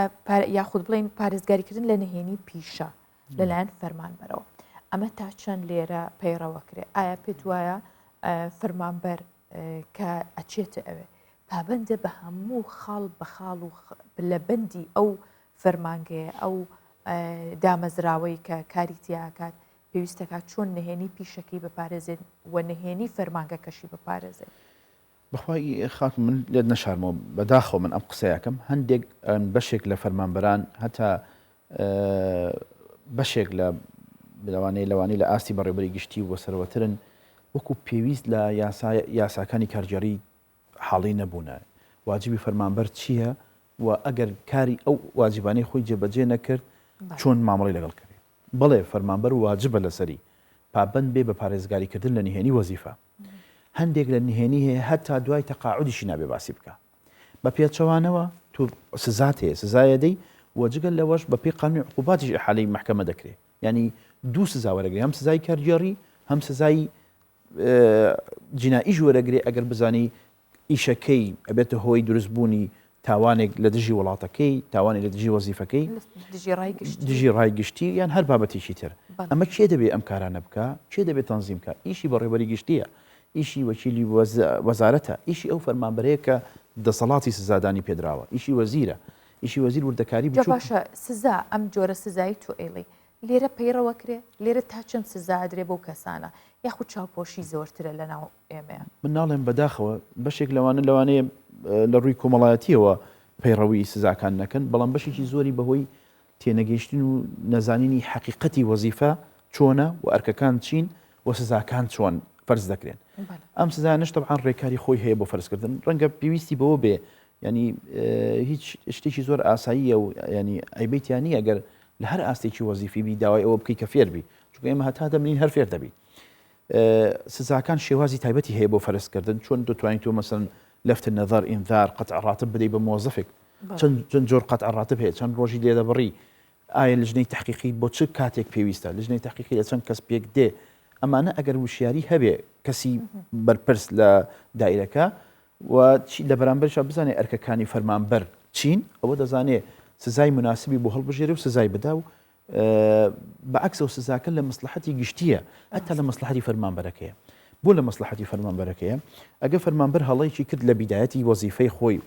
یاخود بڵین پارێزگاریکردن لە نهێنی پیشە لەلایەن فەرمانبەرەوە ئەمە تا چەند لێرە پەیڕەوەکرێ ئایا پێت وایە فەرمانبەر کە ئەچێتە ئەوێ پابەندە بە هەموو خاڵ بە خاڵ و لە بەندی ئەو فەرمانگەیە ئەو دامەزراوەی کە کاری تیاکات پێویستەکات چۆن نهێنی پیشەکەی بپارێزێت و نهێنی فەرمانگەکەشی بپارێزێت. بەخوای خاتون من لێت نەشارمەوە بەداخەوە من ئەم قسەیەکەم هەندێک بەشێک لە فەرمانبەران هەتا بەشێک لە لەوانەیە لەوانەیە لە ئاستی بەڕێوبەری گشتی و بەسەرەوەترن وەکو پێویست لە یاسا یاساکانی کارگێڕی حاڵی نەبوونە واجبی فەرمانبەر چییە و ئەگەر کاری ئەو واجبانەی خۆی جێبەجێ نەکرد چۆن مامەڵەی لەگەڵ کرێ بەڵێ فەرمانبەر واجبە لەسەری پابەند بێ بە پارێزگاریکردن لە نهێنی وەزیفە هەندێک لە نهێنی هەیە هەتا دوای تەقاعودیشی نابێ باسی بکە بە پێچەوانەوە تو سزات هەیە سزایە دەی و جگە لەوەش بە پێی قانونی عقوباتیش ئیحالەی مەحکەمە دەکرێ یعنی دوو سزا وەرەگری هەم سزای کارگێڕی هەم سزای جینائیش وەرەگرێ ئەگەر بزانی ئیشەکەی ئەبێتە هۆی دروستبوونی تاوانێک لە دژی وڵاتەکەی تاوانی لە دژی وەزیفەکەی دژی ڕای گشتی یان هەر بابەتێکی تر ئەمە کێ دەبێ ئەم کارانە بکە کێ دەبێت تەنزیم کە ئیشی بەڕێوەری گشتیە ئیشی وەکیلی وەزارەتە ئیشی ئەو فەرمانبەرەیە کە دەسەڵاتی سزادانی پێدراوە ئیشی وەزیرە ئیشی وەزیر وردەکاری بچوک باشە سزا ئەم جۆرە سزای تۆ ئەیڵی لێرە پەیڕەوەکرێ لێرە تا چەند سزا ئەدرێ بەو کەسانە یاخود چاوپۆشی زۆرترە لەناو ئێمەیە؟ من ناڵێم بەداخەوە بەشێک لەوانە لەوانەیە لە ڕووی کۆمەڵایەتیەوە پەیڕەوی سزاکان نەکەن بەڵام بەشێکی زۆری بەهۆی تێنەگەیشتن و نەزانینی حەقیقەتی وەزیفە چۆنە و ئەرکەکان چین و سزاکان چۆن فەرز دەکرێن ئەم سزانش تەبعەن ڕێکاری خۆی هەیە بۆ فەرزکردن ڕەنگە پێویستی بەوە بێ ینی هیچ شتێکی زۆر ئاساییە و ینی ئەیبیتیان نییە ئەگەر لە هەر ئاستێکی وەزیفی بی داوای ئەوە بکەی کە فێر بی چونکە ئێمە هەتا دەمرین هەر فێر دەبین سزاکان شێوازی تایبەتی هەیە بۆ فەرزکردن چۆن دەتوانیت تۆ مەسەن لفت نظر انذار قطع راتب بدەی بە مۆزەفێک چەند چەند جۆر قطع راتب هەیە چەند ڕۆژی لێ دەبڕی ئایا لجنەی تحقیقی بۆ چ کاتێک پێویستە لجنەی تحقیقی لە چەند کەس پێک دێ ئەمانە ئەگەر وشیاری هەبێ کەسی بەرپرس لە دایرەکە و چی لە بەرامبەریشا بزانێ ئەرکەکانی فەرمانبەر چین، ئەوە دەزانێ سزای موناسبی بۆ هەڵبژێرێ و سزای بدا و. بە عەکسەوە سزاکە لە مەسڵەحەتی گشتییە هەتا لە مەسڵەحەتی فەرمانبەرەکەیە. بۆ لە مەسڵەحەتی فەرمانبەرەکەیە؟ ئەگەر فەرمانبەر هەڵەیەکی کرد لە بیدایەتی وەزیفەی خۆی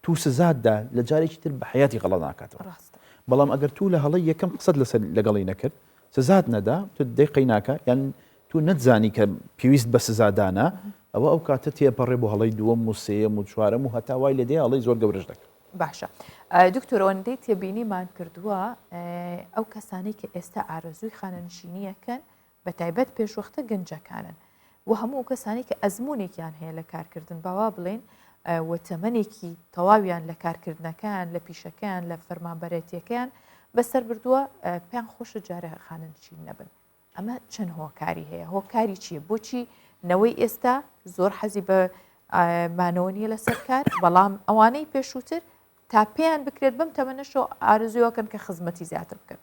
تو سزات دا لە جارێکی تر بە حەیاتی غەڵەت ناکاتەوە. بەڵام ئەگەر تو لە هەڵەی یەکەم قسەت لەسەر لەگەڵی نەکرد سزات نەدا تو دەی قەیناکە یان تو نەتزانی کە پێویست بە سزادانە ئەوە ئەو کاتە تێپەڕێ بۆ هەڵەی دووەم و سێیەم و چوارەم و هەتا وای لێ دێ هەڵەی زۆر گەورەش دەکات. باشە دکتۆر ئەوەندەی تێبینیمان کردووە ئەو کەسانەی کە ئێستا ئارەزووی خانەنشینیەکەن بە تایبەت پێشوەختە گەنجەکانن و هەموو ئەو کەسانی کە ئەزمونێکیان هەیە لە کارکردن باوا بڵێن و تەمەنێکی تەواویان لە کارکردنەکان لە پیشەکەیان لە فەرمانبەرێتیەکەیان بەسەر بردووە پێیان خۆشە جارێ خانەنشین نەبن ئەمە چەند هۆکاری هەیە هۆکاری چییە بۆچی نەوەی ئێستا زۆر حەزی بە مانەوە نییە لەسەر کار بەڵام ئەوانەی پێشووتر تا پێیان بکرێت بەم تەمەنەشەوە ئارزویەکەن کە خزمەتی زیاتر بکەن.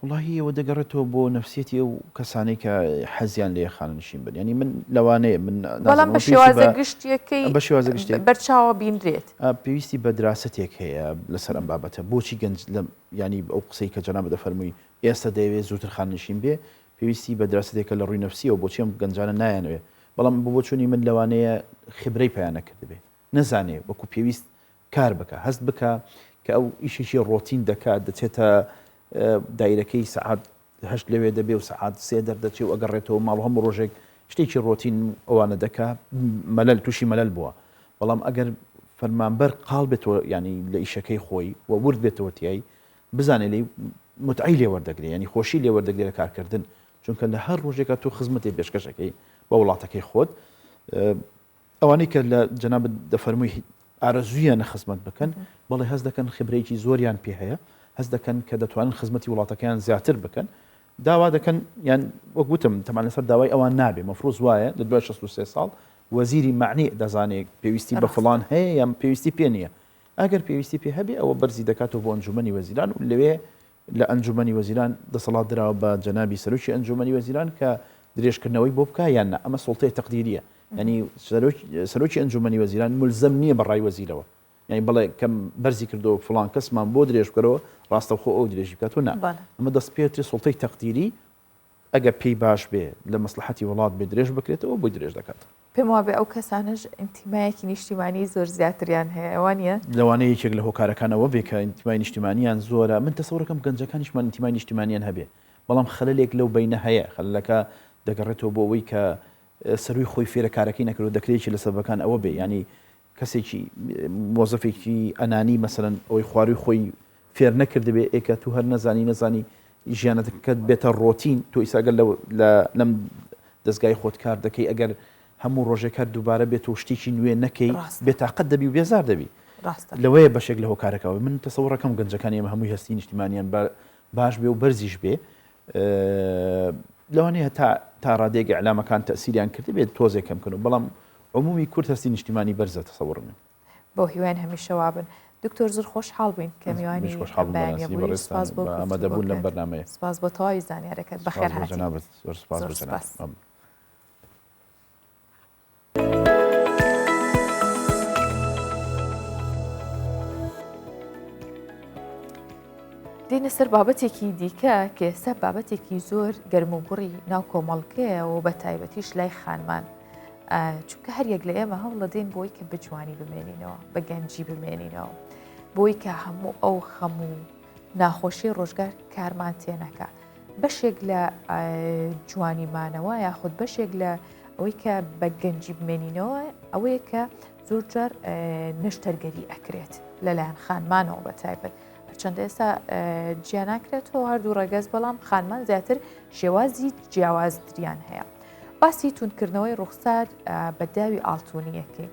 وڵی ئەوە دەگەڕێتەوە بۆ نفسیەتی ئەو کەسانەی کە حەزیان لێ خانەنشین بن ینی من لەوانەیە من بەڵام بە شێوازە گشتیەکەی بە شێوازە گشتی بەرچاوە بینرێت پێویستی بە دراسەتێک هەیە لەسەر ئەم بابەتە بۆچی گەنج لە یانی ئەو قسەی کە جەنابت دەفەرمووی ئێستا دەیەوێت زووتر خانەنشین بێ، پێویستی بە دراسەتێکە لە ڕووی نەفسیەوە بۆچی ئەم گەنجانە نایانەوێ، بەڵام بە بۆچوونی من لەوانەیە خبرەی پەیا نەکردبێ، نەزانێ وەکو پێویست کار بکا، هەست بکا کە ئەو ئیشێکی ڕۆتین دەکات، دەچێتە دایرەکەی سەعات هەشت لەوێ دەبێ و سەعات سێ دەردەچێ و ئەگەڕێتەوە ماڵ و هەموو ڕۆژێک شتێکی ڕۆتین ئەوانە دەکا، مەلەل تووشی مەلەل بووە. بەڵام ئەگەر فەرمانبەر قاڵ بێتەوە یانی لە ئیشەکەی خۆی و ورد بێتەوە تیای بزانێ لێی متعەی لێ وەردەگرێ یانی خۆشی لێ وەردەگرێ لە کارکردن چونکە لە هەر ڕۆژێکا تۆ خزمەتێ پێشکەشەکەی بە وڵاتەکەی خۆت ئەوانەی کە لە جەنابت دەفەرمووی ئارەزوویانە خزمەت بکەن بەڵێ هەست دەکەن خبرەیەکی زۆریان پێ هەیە هەست دەکەن کە دەتوانن خزمەتی وڵاتەکەیان زیاتر بکەن داوا دەکەن یان وەک وتم تەمان لەسەر داوای ئەوان نابێ مەفروز وایە لە دوای 63 ساڵ وەزیری معنی دەزانێ پێویستی بە فڵان هەیە یان پێویستی پێ نییە ئەگەر پێویستی پێ هەبێ ئەوە بەرزی دەکاتەوە بۆ ئەنجومەنی وەزیران و لەوێ لە ئەنجومەنی وەزیران دەسەڵات دراوە بە جەنابی سەرۆکی ئەنجومەنی وەزیران کە درێژکردنەوەی بۆ بکا یان نا ئەمە سوڵتەی تەقدیریە یعنی سەرۆکی ئەنجومەنی وەزیران ملزەم نییە بە ڕای وەزیرەوە یعنی بڵێ کەم بەرزی کردەوە فڵان کەسمان بۆ درێژ بکەرەوە ڕاستەوخۆ ئەو درێژی بکات و نا ئەمە دەستپێتری سوڵتەی تەقدیری ئەگەر پێی باش بێ لە مەسڵەحەتی وڵات بێ درێژ بکرێتەوە بۆی درێژ دەکات. پێم وابێ ئەو کەسانەش ئینتیمایەکی نیشتیمانی زۆر زیاتریان هەیە وانیە؟ لەوانەیە یەکێک لە هۆکارەکان ئەوە بێ کە ئینتیمای نیشتیمانیان زۆرە، من تەسەورەکەم گەنجەکانیشمان ئینتیمای نیشتیمانیان هەبێ، بەڵام خەلەلێک لەو بەینە هەیە، خەلەلەکە دەگەڕێتەوە بۆ ئەوەی کە سەرووی خۆی فێرە کارەکەی نەکردووە، دەکرێ یەکێ لە سەبەبەکان ئەوە بێ، یانی کەسێکی مۆزەفێکی ئەنانی مەسەلەن ئەوەی خوارووی خۆی فێر نەکردبێ ئێکە تو هەر نەزانی نەزانی ژیانەکەت بێتە ڕۆتین تۆ ئیستا گەر لە لەم دەستگای خۆت کار دەکەی ئەگەر هەموو ڕۆژێک هەر دووبارە بێت و شتێکی نوێ نەکەی بێتاقەت دەبی و بێزار دەبی لەوەیە بەشێک لە هۆکارەکەەوە من تەسەوڕەکەم گەنجەکانی ئێمە هەمووی هەستی نیشتیمانیان باش بێ و بەرزیش بێ لەوانەیە تا تا ڕادەیەک ئیعلامەکان تەئسیریان کردبێت تۆزێک کەم کەن و بەڵام عمومی کورد هەستی نیشتیمانی بەرزە تەسەوڕ من. بەو هیواین هەمیشە وابن. دکتۆر زۆر خۆشحاڵ بووین کە میوانی منیش خۆشحاڵ بووم بەیانیە بەڕاستی بووی بەڕێزتان سپاس بۆ بە ئامادەبوون لەم گفتوگۆکەت بەرنامەیە. سپاس بۆ تەواوی زانیارەکەت سپاس بەخێر بۆ هاتی جەنابت زۆر سپاس زۆر بۆ جەنابت سپاس. مەمنون. دێینە سەر بابەتێکی دیکە کە ئێستا بابەتێکی زۆر گەرم و گوڕی ناو کۆمەڵگەیە و بە تایبەتیش لای خانمان چونکە هەر یەک لە ئێمە هەوڵەدەین بۆی کە بجوانی بمێنینەوە بە گەنجی بمێنینەوە بۆی کە هەموو ئەو خەم و ناخۆشی ڕۆژگار کارمان تێنەکە بەشێک لە جوانی مانەوە یاخود بەشێک لە ئەوەی کە بە گەنجی بمێنینەوە ئەوەیە کە زۆر جار نەشتەرگەری ئەکرێت لەلایەن خانمانەوە بە تایبەت هەرچەندە ئێستا جیا ناکرێتەوە هەردوو ڕەگەز بەڵام خانمان زیاتر شێوازی جیاوازتریان هەیە باسی توندکردنەوەی ڕوخسار بە داوی ئاڵتونیەکەی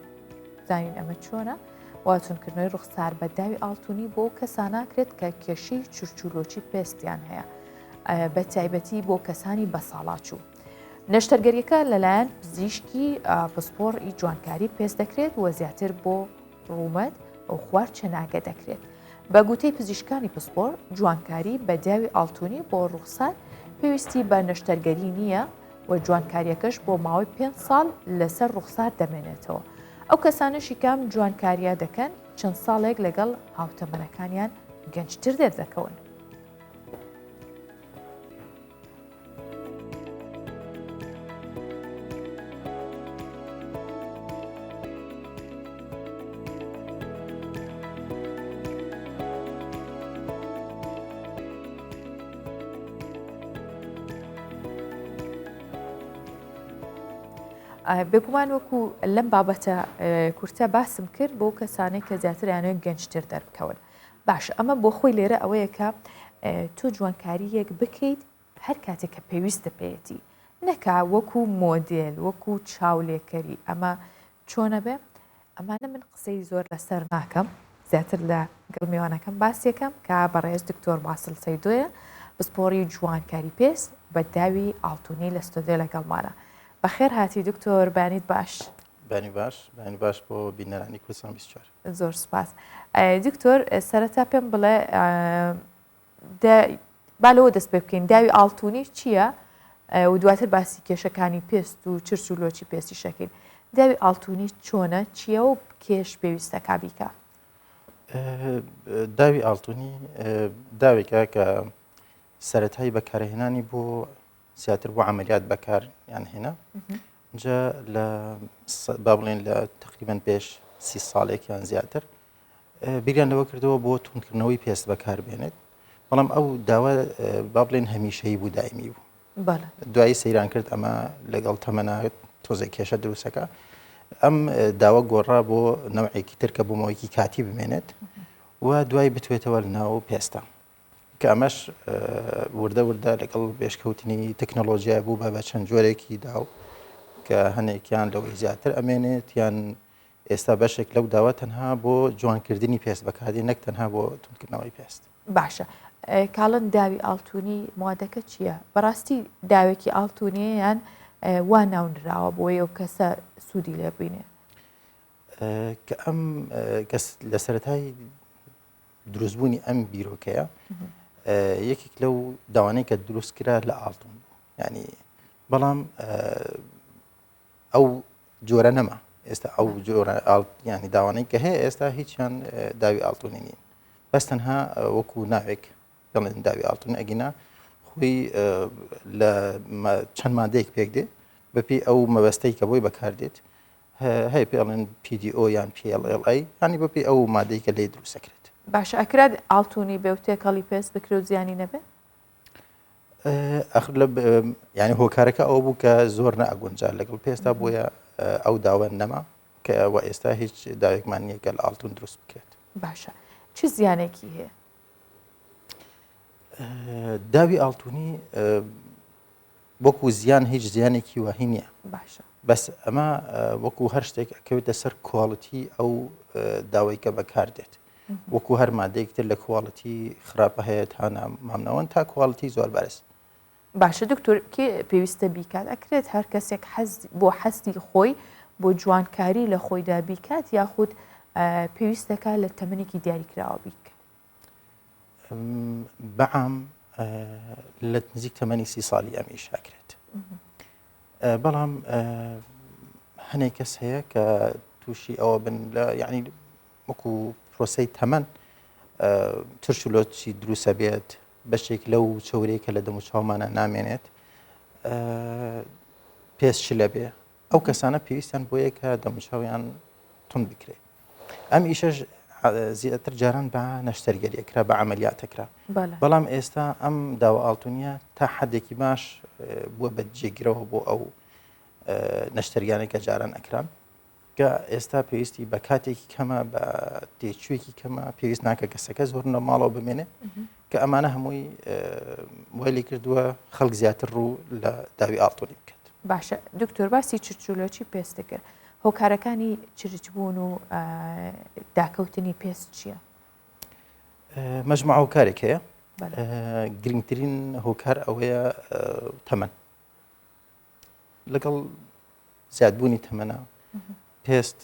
زانین ئەمە چۆنە و توندکردنەوەی ڕوخسار بە داوی ئاڵتونی بۆ کەساناکرێت کە کێشەی چرچولۆچی پێستیان هەیە بە تایبەتی بۆ کەسانی بەساڵاچوو. نەشتەرگەریەکە لەلایەن پزیشکی پسپۆڕی جوانکاری پێست دەکرێت و زیاتر بۆ ڕوومەت و خوار چەناگە دەکرێت. بە گوتەی پزیشکانی پسپۆر، جوانکاری بە داوی ئاڵتونی بۆ ڕوخسار پێویستی بە نەشتەرگەری نییە و جوانکاریەکەش بۆ ماوەی پێنج ساڵ لەسەر ڕوخسار دەمێنێتەوە. ئەو کەسانەشی کە ئەم جوانکاریە دەکەن چەند ساڵێک لەگەڵ هاوتەمەنەکانیان گەنجتر دەردەکەون. بێگومان وەکو لەم بابەتە کورتە باسم کرد بۆ کەسانێک کە زیاتریانەوە گەنجتر دەربکەون. باشە ئەمە بۆ خۆی لێرە ئەوەیە کە تۆ جوانکارییەک بکەیت هەر کاتێک کە پێویستە پێیەتی نەکا وەکو مۆدێل وەکو چاولێکەری ئەمە چۆنە بێ ئەمانە من قسەی زۆر لەسەر ناکەم زیاتر لە گەڵ میوانەکەم باسیەکەم کە بەڕێز دکتۆر باسل سەیدۆیە پسپۆڕی جوانکاری پێست بە داوی ئاڵتونی لە ستۆدیۆ لەگەڵمانە بەخێر هاتی دکتۆر بانیت باش بانی باش بانی باش بۆ بینەرانی کوردستان 24 زۆر سوپاس دکتۆر سەرەتا پێم بڵێ با لەوە دەست پێ بکەین داوی ئاڵتونی چییە و دواتر باسی کێشەکانی پێست و چرچ و لۆچی پێستی شەکەین داوی ئاڵتونی چۆنە چییە و کێش پێویستە کابیکە داوی ئاڵتونی داوێکە کە سەتای بەکارهێنانی بۆ زیاتر بۆ عملیات بەکار یان هێنا جا لە با بڵێن لە تقریبان پێش سی ساڵێک یان زیاتر بیریان لەوە کردەوە بۆ توندکردنەوەی پێست بەکار بێنێت بەڵام ئەو داوا با بڵێن هەمیشەی بوو دایمی بوو دوایی سەیران کرد ئەمە لەگەڵ تەمەنا تۆزێک کێشە دروستەکە ئەم داوە گۆڕا بۆ نەوعێکی تر کە بۆ ماوەیەکی کاتی بمێنێت و دوای بتوێتەوە لە ناو پێستە کە ئەمەش وردە وردە لەگەڵ پێشکەوتنی تەکنەلۆژیا بوو بە بە چەند جۆرێکی داو کە هەنێکیان لەوەی زیاتر ئەمێنێت یان ئێستا بەشێک لەو داوە تەنها بۆ جوانکردنی پێست بەکاردێ نەک تەنها بۆ توندکردنەوەی پێست. باشە کاڵن داوی ئاڵتونی موادەکە چییە؟ بەڕاستی داوێکی ئاڵتونیە یان وا ناونراوە بۆیە و کەسە سوودی لێ بینێ؟ کە ئەم کەس لە سەرەتای دروستبوونی ئەم بیرۆکەیە یەکێک لەو داوانەی کە دروست کرا لە ئاڵتون بوو ینی بەڵام ئەو جۆرە نەما ئێستا ئەو جۆرە ینی داوانەی کە هەیە ئێستا هیچیان داوی ئاڵتونی نین بەس تەنها وەکو ناوێک دەڵێن داوی ئاڵتون ئەگینا خۆی لە چەند مادەیەک پێک دێ بەپی ئەو مەبەستەی کە بۆی بەکاردێت هەیە پێ ئەڵێن PDO یان PLLA ینی بەپی ئەو مادەی کە لێ دروستەکرێت. باشە ئەکرات ئاڵتونی بێ و تێکەڵی پێست بکرێ و زیانی نەبێ؟ ئەخر لە ینی هۆکارەکە ئەوە بوو کە زۆر نەئەگونجا لەگەڵ پێستا بۆیە ئەو داوە نەما کە ئەوە ئێستا هیچ داوێکمان نییە کە لە ئاڵتون دروست بکرێت. باشە چ زیانێکی هەیە؟ داوی ئاڵتونی وەکو زیان هیچ زیانێکی واهی نییە باشە بەس ئەمە وەکو هەر شتێک ئەکەوێتە سەر quality ئەو داوای کە بەکار دێت وەکو هەر مادەیەک تر لە quality خراپە هەیە تا مامناوەند تا quality زۆر بەرز. باشە دکتۆر کێ پێویستە بیکات ئەکرێت هەر کەسێک حەز بۆ حەستی خۆی بۆ جوانکاری لە خۆیدا بیکات یاخود پێویستەکە لە تەمەنێکی دیاریکراوە بیکات؟ بەعام لە نزیک تەمەنی سی ساڵی ئەم ئیش ئەکرێت بەڵام هەنێک کەس هەیە کە تووشی ئەوە بن لە یعنی وەکو پرۆسەی تەمەن ترش و لۆچی دروسە بێت بەشێک لەو چورەی کە لە دەم و چاومانە نامێنێت پێست شلە بێ ئەو کەسانە پێویستیان بۆیە کە دەموچاویان تون بکرێت ئەم ئیشەش زیاتر جاران بە نەشتەرگەریە کرا بە عملیاتە کرا بەڵام ئێستا ئەم داوە ئاڵتونیە تا حدێکی باش بووە بە جێگرەوە بۆ ئەو نەشتەرگانێک کە جاران ئەکران کە ئێستا پێویستی بە کاتێکی کەمە بە تێچوویەکی کەمە پێویست ناکە کەسەکە زۆر لە ماڵەوە بمێنێ کە ئەمانە هەمووی وای لێ کردووە خەڵک زیاتر ڕوو لە داوی ئاڵتونی بکات. باشە دکتۆر باسی چرچولۆچی پێست کرد هۆکارەکانی چرچبوون و داکەوتنی پێست چییە؟ مەجموعە هۆکارێک هەیە گرنگترین هۆکار ئەوەیە تەمەن لەگەڵ زیادبوونی تەمەنە پێست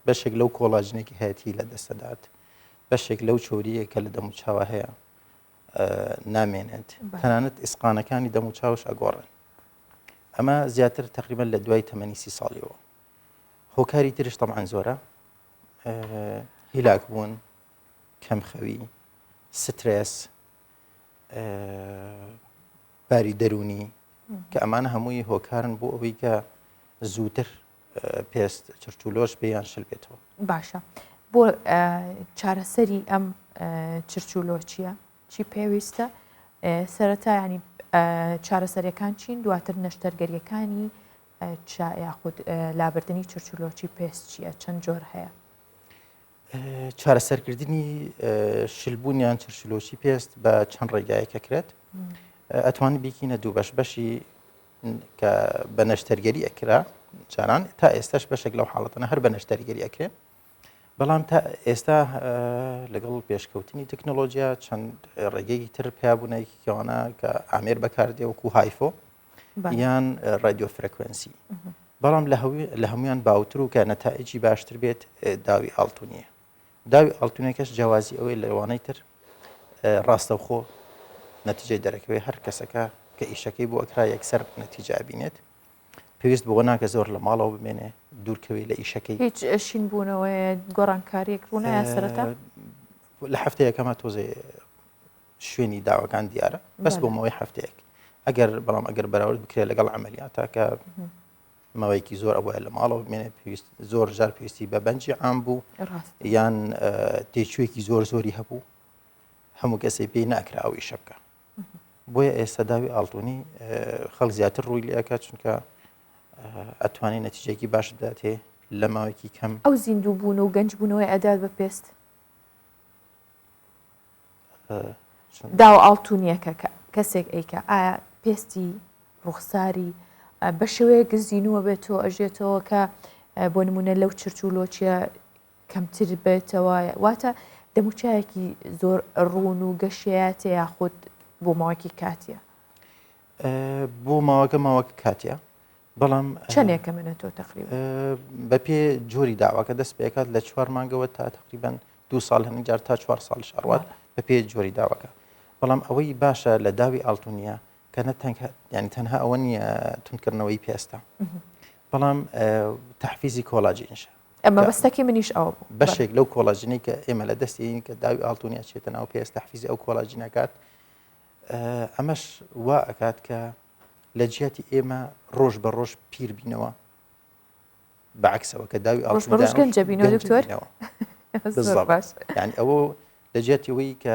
بەشێک لەو کۆڵاجنێکی هەیەی لە دەستەدات بەشێک لەو چۆریە کە لە دەموچاوە هەیە نامێنێت تەنانەت ئیسقانەکانی دەموچاوش ئەگۆڕن ئەمە زیاتر تقریبا لە دوای تەمەنی سی ساڵیەوە هۆکاری ترش طبعا زۆرە هیلاک بوون. کەمخەوی، سترێس، باری دەروونی کە ئەمانە هەمووی هۆکارن بۆ ئەوەی کە زووتر پێست چرچولۆش بێ یان شل بێتەوە. باشە بۆ چارەسەری ئەم چرچولۆچیە چی پێویستە؟ سەرەتا ینی چارەسەریەکان چین دواتر نەشتەرگەریەکانی یاخود لابردنی چرچولۆچی پێست چییە چەند جۆر هەیە؟ چارەسەرکردنی شلبوون یان چرچلۆچی پێست بە چەند ڕێگایەک ئەکرێت ئەتوانین بیکینە دوو بەش بەشی کە بە نەشتەرگەری ئەکرا جاران تا ئێستاش بەشێک لەو حاڵەتەنە هەر بە نەشتەرگەری ئەکرێ بەڵام تا ئێستا لەگەڵ پێشکەوتنی تەکنۆلۆژیا چەند ڕێگەیەکی تر پیابوونەیەکی کەوانە کە ئامێر بەکاردێ وەکو HIFU یان radio frequency بەڵام لە هەمویان باوتر و کە نەتائیجی باشتر بێت داوی ئاڵتونیە داوی ئاڵتونەکەش جیاوازی ئەوەی لەوانەی تر ڕاستەوخۆ نەتیجەی دەرەکەوێت هەر کەسەکە کە ئیشەکەی بۆ ئەکرا یەکسەر نەتیجە ئەبینێت پێویست بەوە ناکە زۆر لە ماڵەوە بمێنێ دوورکەوێ لە ئیشەکەی هیچ شین بوونەوەیە گۆڕانکاریەک ڕوونایە سەرەتا لە هەفتەیەکەمە تۆزێ شوێنی داوەکان دیارە بەس بۆ ماوەی هەفتەیەک ئەگەر بەڵام ئەگەر بەراورد بکرێت لەگەڵ عملیاتا کە ماوەیەکی زۆر ئەوە لە ماڵەوە بمێنێت پێویست زۆر جار پێویستی بە بەنجی عام بوو یان تێچوویەکی زۆر زۆری هەبوو هەموو کەسێ پێی ناکرا ئەو ئیشە بکە بۆیە ئێستا داوی ئاڵتونی خەڵک زیاتر ڕووی لەکە چونکە ئەتوانێت نەتیجێکی باش بداتێ لە ماوەیەکی کەم ئەو زیندوو بوون و گەنج بوونەوەی ئەدات بە پێست داوە ئاڵتونیەکە کە کەسێک ئەیکا ئایا پێستی ڕوخساری بە شێوەیەک زیینووە بێتەوە ئەژێتەوە کە بۆ نمونە لەو چرچ و لۆچیە کەمتر بێتەوە واتە دەموچایەکی زۆر ڕوون و گەشەیەتە یاخود بۆ ماوەکی کاتیە بۆ ماوەکە ماوەکە کاتیە بەڵام چەندێکە منە تۆ تقریبا بەپێ جۆری داواکە دەست پێکات لە چوار مانگەوە تا تقریبان دوو ساڵ هەندێک جار تا چوار ساڵش ئەڕوات بە پێی جۆری داوەکە بەڵام ئەوەی باشە لە داوی ئاڵتونیە کە نە تەنها ینی تەنها ئەوە نییە توندکردنەوەی پێستە بەڵام تحفیزی کۆلاجینشە ئەمە بەستەکەی منیش ئەوە بوو بەشێک لەو کۆلاجینەی کە ئێمە لە دەستی کە داوی ئاڵتونیا چێتە ناو پێست تحفیزی ئەو کۆلاجینەکات ئەمەش وا ئەکات کە لە جیاتی ئێمە ڕۆژ بە ڕۆژ پیر بینەوە بە عەکسەوە کە داوی ڕۆژ بە ڕۆژ گەنجە بینەوە دکتۆر یعنی ئەوە لە جیاتی ئەوەی کە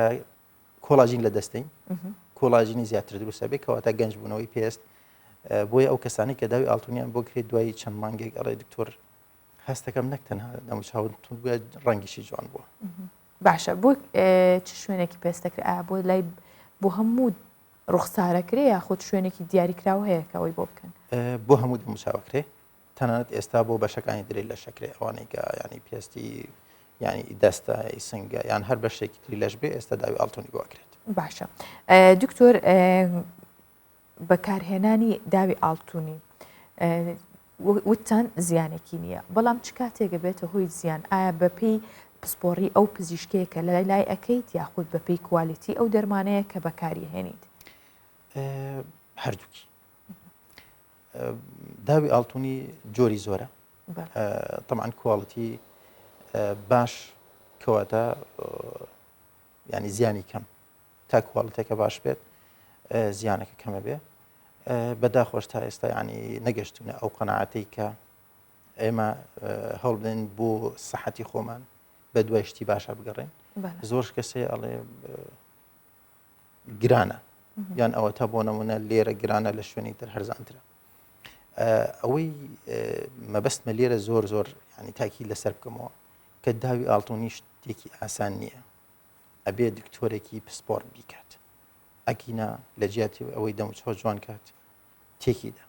کۆلاجین لە دەستین کۆلاجینی زیاتر دروستە بێ کەواتە گەنج بوونەوەی پێست بۆیە ئەو کەسانی کە داوی ئاڵتونیان بۆ کرێت دوایی چەند مانگێک ئەڵێ دکتۆر هەستەکەم نەک تەنها دەموچاوم توند بووە ڕەنگیشی جوان بووە باشە بۆ چ شوێنێکی پێستەکرێ ئایا بۆ لای بۆ هەموو ڕوخسارەکرێ یاخود شوێنێکی دیاریکراو هەیە کە ئەوەی بۆ بکەن؟ بۆ هەموو دەموچاوەکرێ تەنانەت ئێستا بۆ بەشەکانی تری لەش ئەکرێ ئەوانەی کە ینی پێستی ینی دەستە سنگە یان هەر بەشێکی تری لەش بێ ئێستا داوی ئاڵتونی بۆ ئەکرێت. باشە دکتۆر بەکارهێنانی داوی ئاڵتونی وتتان زیانێکی نییە بەڵام چ کاتێک بێتە هۆی زیان ئایا بەپێی پسپۆڕی ئەو پزیشکەیە کە لای لای ئەەکەیت یاخود بەپێی کوالیتی ئەو دەرمانەیە کە بەکاری هێنیت هەردووکی داوی ئاڵتونی جۆری زۆرە تەمان کواڵەتی باش کەواتە ینی زیانی کەم تا کواڵتەکە باش بێت زیانەکە کەمە بێ بەداخۆش تا ئێستا ینی نەگەشتونە ئەو قەنەعەتەی کە ئێمە هەوڵ بدەین بۆ سەحەتی خۆمان بە دوای شتی باشە بگەڕێن زۆر کەسێ ئەڵێ گرانە یان ئەوە تا بۆ نمونە لێرە گرانە لە شوێنی تر هەرزانترە ئەوەی مەبەستمە لێرە زۆر زۆر ینی تاکی لەسەر بکەمەوە کە داوی ئاڵتونی شتێکی ئاسان نییە ئەبێ دکتۆرێکی پسپۆر بیکات ئەگینا لە جیاتی ئەوەی دەموچاو جوان کات تێکیدا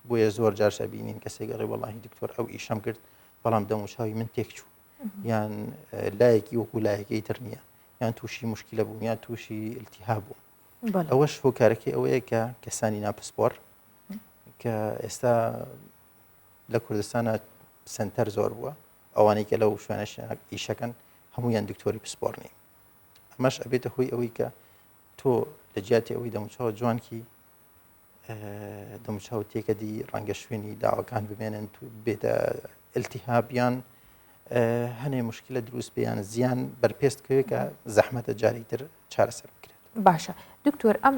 بۆیە زۆر جارش ئەبینین کەسێک ئەڵێ وەڵاهی دکتۆر ئەو ئیشەم کرد بەڵام دەموچاوی من تێکچوو یان لایەکی وەکو لایەکەی تر نییە یان تووشی مشکلە بووم یان تووشی التهاب بووم ئەوەش هۆکارەکەی ئەوەیە کە کەسانی ناپسپۆر کە ئێستا لە کوردستانە سنتەر زۆر بووە ئەوانەی کە لەو شوێنەش ئیشەکەن هەمویان دکتۆری پسپۆر نین ئەمەش ئەبێتە هۆی ئەوەی کە تۆ لە جیاتی ئەوەی دەموچاوە جوانکی دەموچاو تێکەدی ڕەنگە شوێنی داوەکان بمێنن تو بێتە التهابیان. هەنێ مشکلە دروست بێ یان زیان بەرپێست کەوێ کە زەحمەتە جارێکی تر چارەسەر بکرێت. باشە دکتۆر ئەم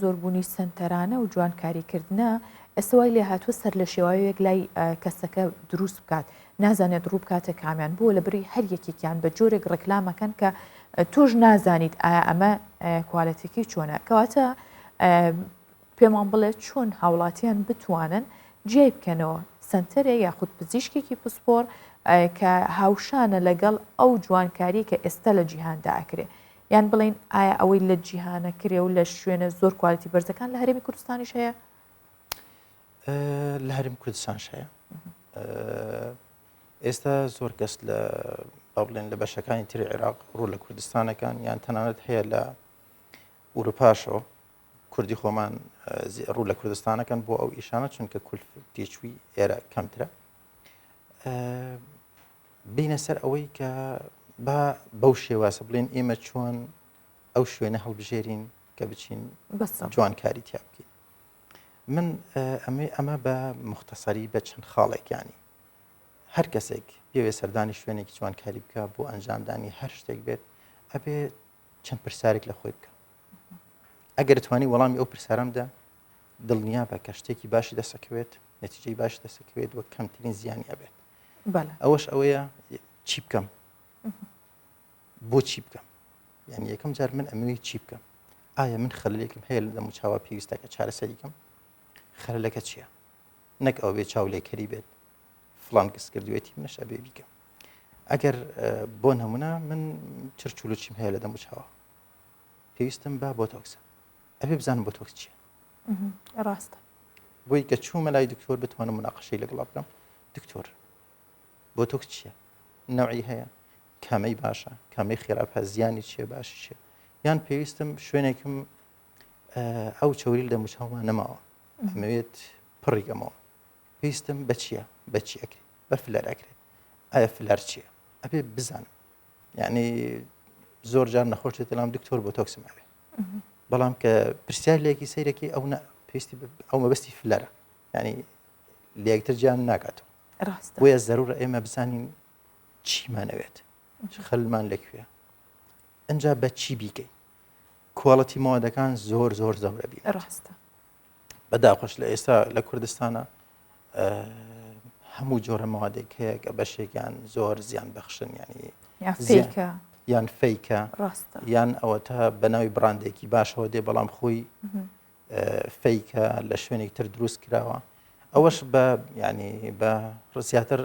زۆربوونی سەنتەرانە و جوانکاری کردنە ئێستا وای لێهاتووە سەرلەشێواویەک لای کەسەکە دروست بکات نازانێت ڕوو بکاتە کامیان بۆ لە بری هەر یەکێکیان بە جۆرێک ڕێکلامەکەن کە تۆش نازانیت ئایا ئەمە کوالەتەکەی چۆنە کەواتە پێمان بڵێ چۆن هاوڵاتیان بتوانن جیای بکەنەوە سەنتەرێک یاخود پزیشکێکی پسپۆر کە هاوشانە لەگەڵ ئەو جوانکاری کە ئێستا لە جیهاندا ئەکرێ یان بڵێین ئایا ئەوەی لە جیهانە کرێ و لە شوێنە زۆر quality بەرزەکان لە هەرێمی کوردستانیش هەیە؟ لە هەرێمی کوردستانش هەیە. ئێستا زۆر کەس لە با بڵێن لە بەشەکانی تری عێراق ڕوو لە کوردستانەکان یان تەنانەت هەیە لە ئوروپاشەوە کوردی خۆمان ڕوو لە کوردستانەکەن بۆ ئەو ئیشانە چونکە کولف تێچووی ئێرە کەمترە بینە سەر ئەوەی کە با بەو شێوازە بڵێن ئێمە چۆن ئەو شوێنە هەڵبژێرین کە بچین جوانکاری تیا بکەین من ئەمێ ئەمە بە مختصری بە چەند خاڵێکیانی هەر کەسێک پێوێ سەردانی شوێنێکی جوانکاری بکە بۆ ئەنجامدانی هەر شتێک بێت ئەبێ چەند پرسیارێک لە خۆی بکە ئەگەر توانی وەڵامی ئەو پرسیارەمدا دڵنیابە کە شتێکی باشی دەسەکەوێت نەتیجەی باش دەسەکەوێت وە کەمترین زیانی ئەبێت ئەوەش ئەوەیە چی بکەم بۆ چی بکەم یعنی یەکەم جار من ئەمەوێت چی بکەم ئایا من خەلێکم هەیە لە دەموچاوە پێویستە کە چارەسەریکەم خەلەکە چییە نەک ئەو بێ چاو لێکەری بێت فلان کەس کردوێتی منش ئەبێ بیکەم ئەگەر بۆ نمونە من چرچولوچیم هەیە لە دەموچاوە پێویستم بە بۆتۆکسە ئەبێ بزانم بۆتۆکس چییە ڕاستە بۆی کە چوومە لای دکتۆر بتوانم مناقەشەی لەگەڵا بکەم دکتۆر بۆتۆکس چییە نەوعی هەیە کامەی باشە کامەی خراپە زیانی چییە باشی چیە یان پێویستم شوێنێکم ئەو چوری لە دەموچاوما نەماوە ئەمەوێت پڕی کەمەوە پێویستم بە چییە بە چی ئەکرێت بە فلەر ئەکرێت ئایا فلەر چییە ئەبێ بزانم یعنی زۆر جار نەخۆش دێتە لام دکتۆر بۆ تۆکسم ئەوێ بەڵام کە پرسیار لێکی سەیرەکی ئەو پێویستی ئەو مەبەستی فلەرە ینی لەیەکتر جیان ناکاتەوە ڕاستە بۆیە زەرورە ئێمە بزانین چیمانەوێت خەلمان لەکوێ ئەجا بە چی بیکەین quality مادەکان زۆر زۆر زەورە بی ڕاستە بەداخۆش لە ئێستا لە کوردستانە هەموو جۆرە مادێک هەیە کە بەشێکیان زۆر زیان بەخشن ینی یان fake ە یان ئەوە تا بەناوی بڕاندێکی باشەوە دێ بەڵام خۆی fake ە لە شوێنێک تر دروست کراوە ئەوەش بە ینی بە زیاتر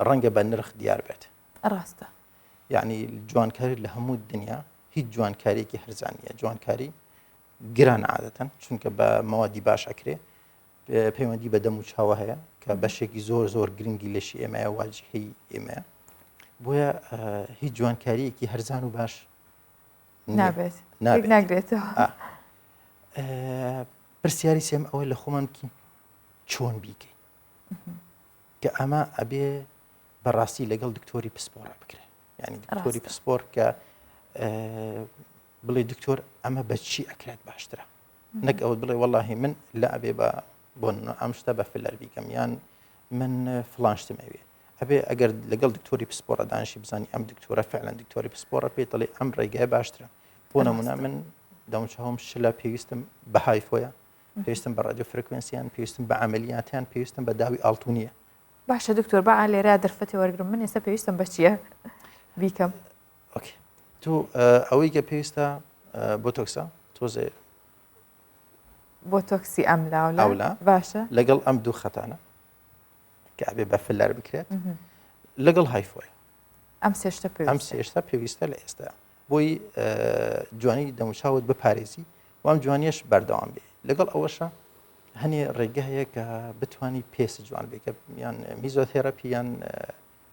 ڕەنگە بە نرخ دیار بێت ڕاستە یعنی جوانکاری لە هەموو دنیا هیچ جوانکاریەکی هەرزانە جوانکاری گران عادەتەن چونکە بە مەوادی باش ئەکرێ پەیوەندی بە دەم و چاوە هەیە کە بەشێکی زۆر زۆر گرنگی لەشی ئێمەیە واجهەی ئێمەیە بۆیە هیچ جوانکاریەکی هەرزان و باش نابێت ناگرێتەوە پرسیاری سێم ئەوە لە خۆمان بکەین چۆن بیکەین کە ئەمە ئەبێ بەڕاستی لەگەڵ دکتۆری پسپۆڕە بکرێت ینی دکتۆری پسپۆر کە بڵێ دکتۆر ئەمە بە چی ئەکرێت باشترە نەک ئەوە بڵێ وەڵاهی من لە ئەبێ بە بۆ ئەم شتە بە فلەر بیکەم یان من فلان شتم ئەوێ ئەبێ ئەگەر لەگەڵ دکتۆری پسپۆڕە دانیشی بزانی ئەم دکتۆرە فعلا دکتۆری پسپۆڕە پێی دەڵێ ئەم ڕێگای باشترە بۆ نمونە من دەموچاوم شلە پێویستم بە HIFU یە پێویستم بە radio frequency یان پێویستم بە عملیاتیان پێویستم بە داوی ئاڵتونیە باشە دکتۆر با لێرە دەرفەتی وەرگرم من ئێستا پێویستم بە چییە بیکەم okay تۆ ئەوەی کە پێویستە بۆتۆکسە تۆزێ بۆتۆکسی ئەم لاولا باشە لەگەڵ ئەم دوو خەتانە کە ئەبێ بە فلەر بکرێت لەگەڵ HIFU ی ئەم سێشتە ئەم سێشتا پێویستە لە ئێستا بۆی جوانی دەموچاوت بپارێزی وام جوانیش بەردەوام بێ لەگەڵ ئەوەشە هەنێ ڕێگە هەیە کە بتانی پێست جوان بێ کە یان میزۆتێراپی یان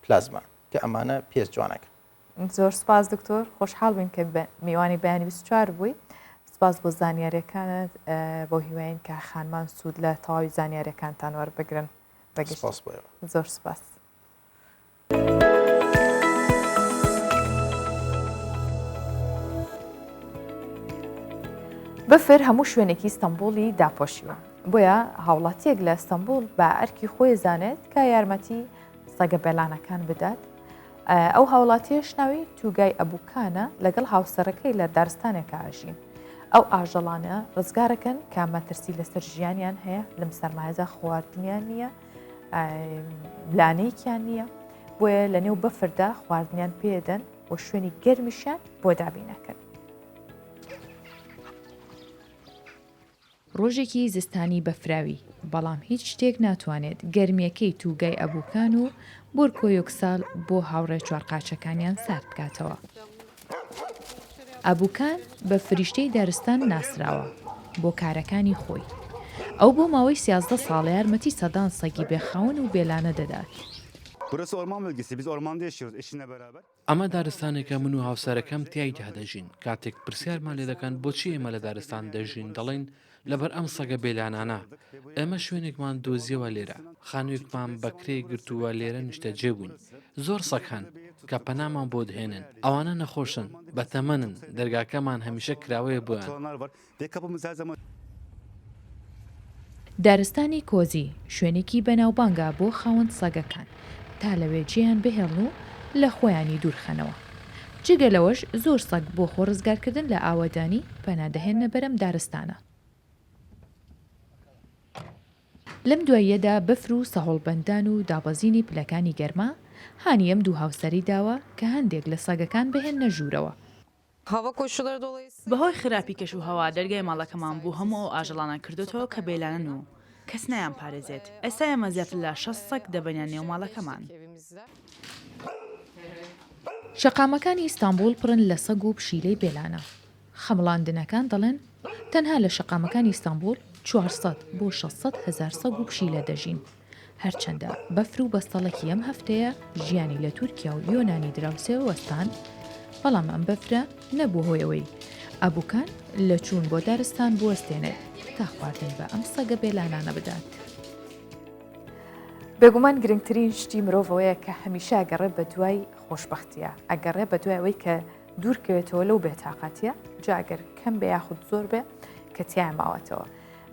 پلازما کە ئەمانە پێست جوانەکە زۆر سپاس دکتۆر خۆشحاڵ بووین کە میوانی بەیانی 24 بووی سپاس بۆ زانیاریەکانت بۆ هیواین کە خانمان سوود لە تەواوی زانیاریەکانتان وەربگرن بەگشت زۆر سپاس. بەفر هەموو شوێنێکی ستەمبوڵی داپۆشیوە بۆیە هاوڵاتیەک لە ستەمبوڵ بە ئەرکی خۆی زانێت کە یارمەتی. سەگە بێلانەکان بدات. ئەو هاوڵاتیەش ناوی توگای ئەبوکانە لەگەڵ هاوسەرەکەی لە دارستانێکا ئەژین. ئەو ئاژەڵانە ڕزگارەکەن کە مەترسی لەسەر ژیانیان هەیە، لەم سەرمایەدا خواردنیان نییە، لانەیەکیان نییە، بۆیە لەنێو بەفردا خواردنیان پێدەن و شوێنی گەرمیشیان بۆ دابینەکەن. ڕۆژێکی زستانی بەفراوی، بەڵام هیچ شتێک ناتوانێت گەرمییەکەی تووگای ئەبوکان و بۆرکۆیۆکسال بۆ هاوڕێ چوارقاچەکانیان سارد بکاتەوە. ئەبوکان بە فریشتەی دارستان ناسراوە بۆ کارەکانی خۆی. ئەو بۆ ماوەی 13 ساڵ یارمەتی سەدان سەگی بێ خاوەن و بێلانە دەدات. ئەمە دارستانێکە من و هاوسەرەکەم تیایدا دەژین، کاتێک پرسیارمان لێدەکەن بۆچی ئێمە لە دارستان دەژین، دەڵێین لەبەر ئەم سەگە بێلانانە. ئێمە شوێنێکمان دۆزیەوە لێرە، خانوویەکمان بە کرێ گرتووە لێرە نیشتەجێ بووین. زۆر سەگ هەن کە پەنامان بۆ دهێنن، ئەوانە نەخۆشن، بەتەمەنن، دەرگاکەمان هەمیشە کراوەیە بۆیان. دارستانی کۆزی شوێنێکی بەناوبانگە بۆ خاوەن سەگەکان تا لەوێ جێیان بهێڵن و لە خۆیانی دوورخەنەوە. جگە لەوەش زۆر سەگ بۆ خۆ ڕزگارکردن لە ئاوەدانی پەنا دەهێننە بەر ئەم دارستانە. لەم دواییەدا بەفر و سەهۆڵبەندان و دابەزینی پلەکانی گەرما هانی ئەم دوو هاوسەرەی داوە کە هەندێک لە سەگەکان بهێننە ژوورەوە. بەهۆی خراپی کەشوهەوا دەرگای ماڵەکەمان بۆ هەموو ئەو ئاژەڵانە کردۆتەوە کە بێلانەن و کەس نایانپارێزێت، ئێستا ئێمە زیاتر لە 60 سەگ دەبەینە نێو ماڵەکەمان. شەقامەکانی ئیستانبوڵ پڕن لە سەگ و پشیلەی بێلانە. خەمڵاندنەکان دەڵێن تەنها لە شەقامەکانی ئیستانبوڵ 400 بۆ 600 هەزار سەگ و پشیلە دەژین. هەرچەندە بەفر و بەستەڵەکی ئەم هەفتەیە ژیانی لە تورکیا و یۆنانی دراوسێ وەستاند، بەڵام ئەم بەفرە نەبووە هۆی ئەوەی ئەبوکان لە چوون بۆ دارستان بوەستێنێت تا خواردن بە ئەم سەگە بێلانانە بدات. بێگومان گرنگترین شتی مرۆڤ ئەوەیە کە هەمیشە ئەگەڕێ بەدوای خۆشبەختیە، ئەگەڕێ بەدوای ئەوەی کە دوورکەوێتەوە لەو بێتاقەتیە، جا ئەگەر کەم بێ یاخود زۆر بێ کە تیایا ماوەتەوە.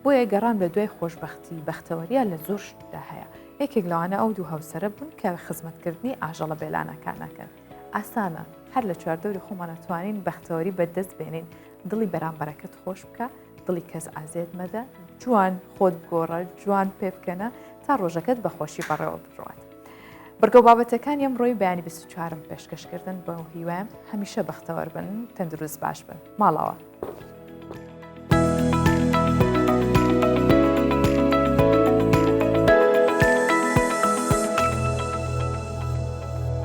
بۆیە گەڕان بە دوای خۆشبەختی بەختەوەریە لە زۆر شتدا هەیە یەکێک لەوانە ئەو دوو هاوسەرە بوون کە خزمەتکردنی ئاژەڵە بێلانەکان ئەکەن ئاسانە هەر لە چواردەوری خۆمان ئەتوانین بەختەوەری بەدەست بێنین دڵی بەرامبەرەکەت خۆش بکە دڵی کەس ئازێت مەدە جوان خۆت بگۆڕە جوان پێ بکەنە تا ڕۆژەکەت بە خۆشی بەڕێوە بڕوات. بڕگە و بابەتەکانی ئەمڕۆی بەیانی 24م پێشکەشکردن بەو هیوایم هەمیشە بەختەوەر بن تەندروست باش بن ماڵەوە.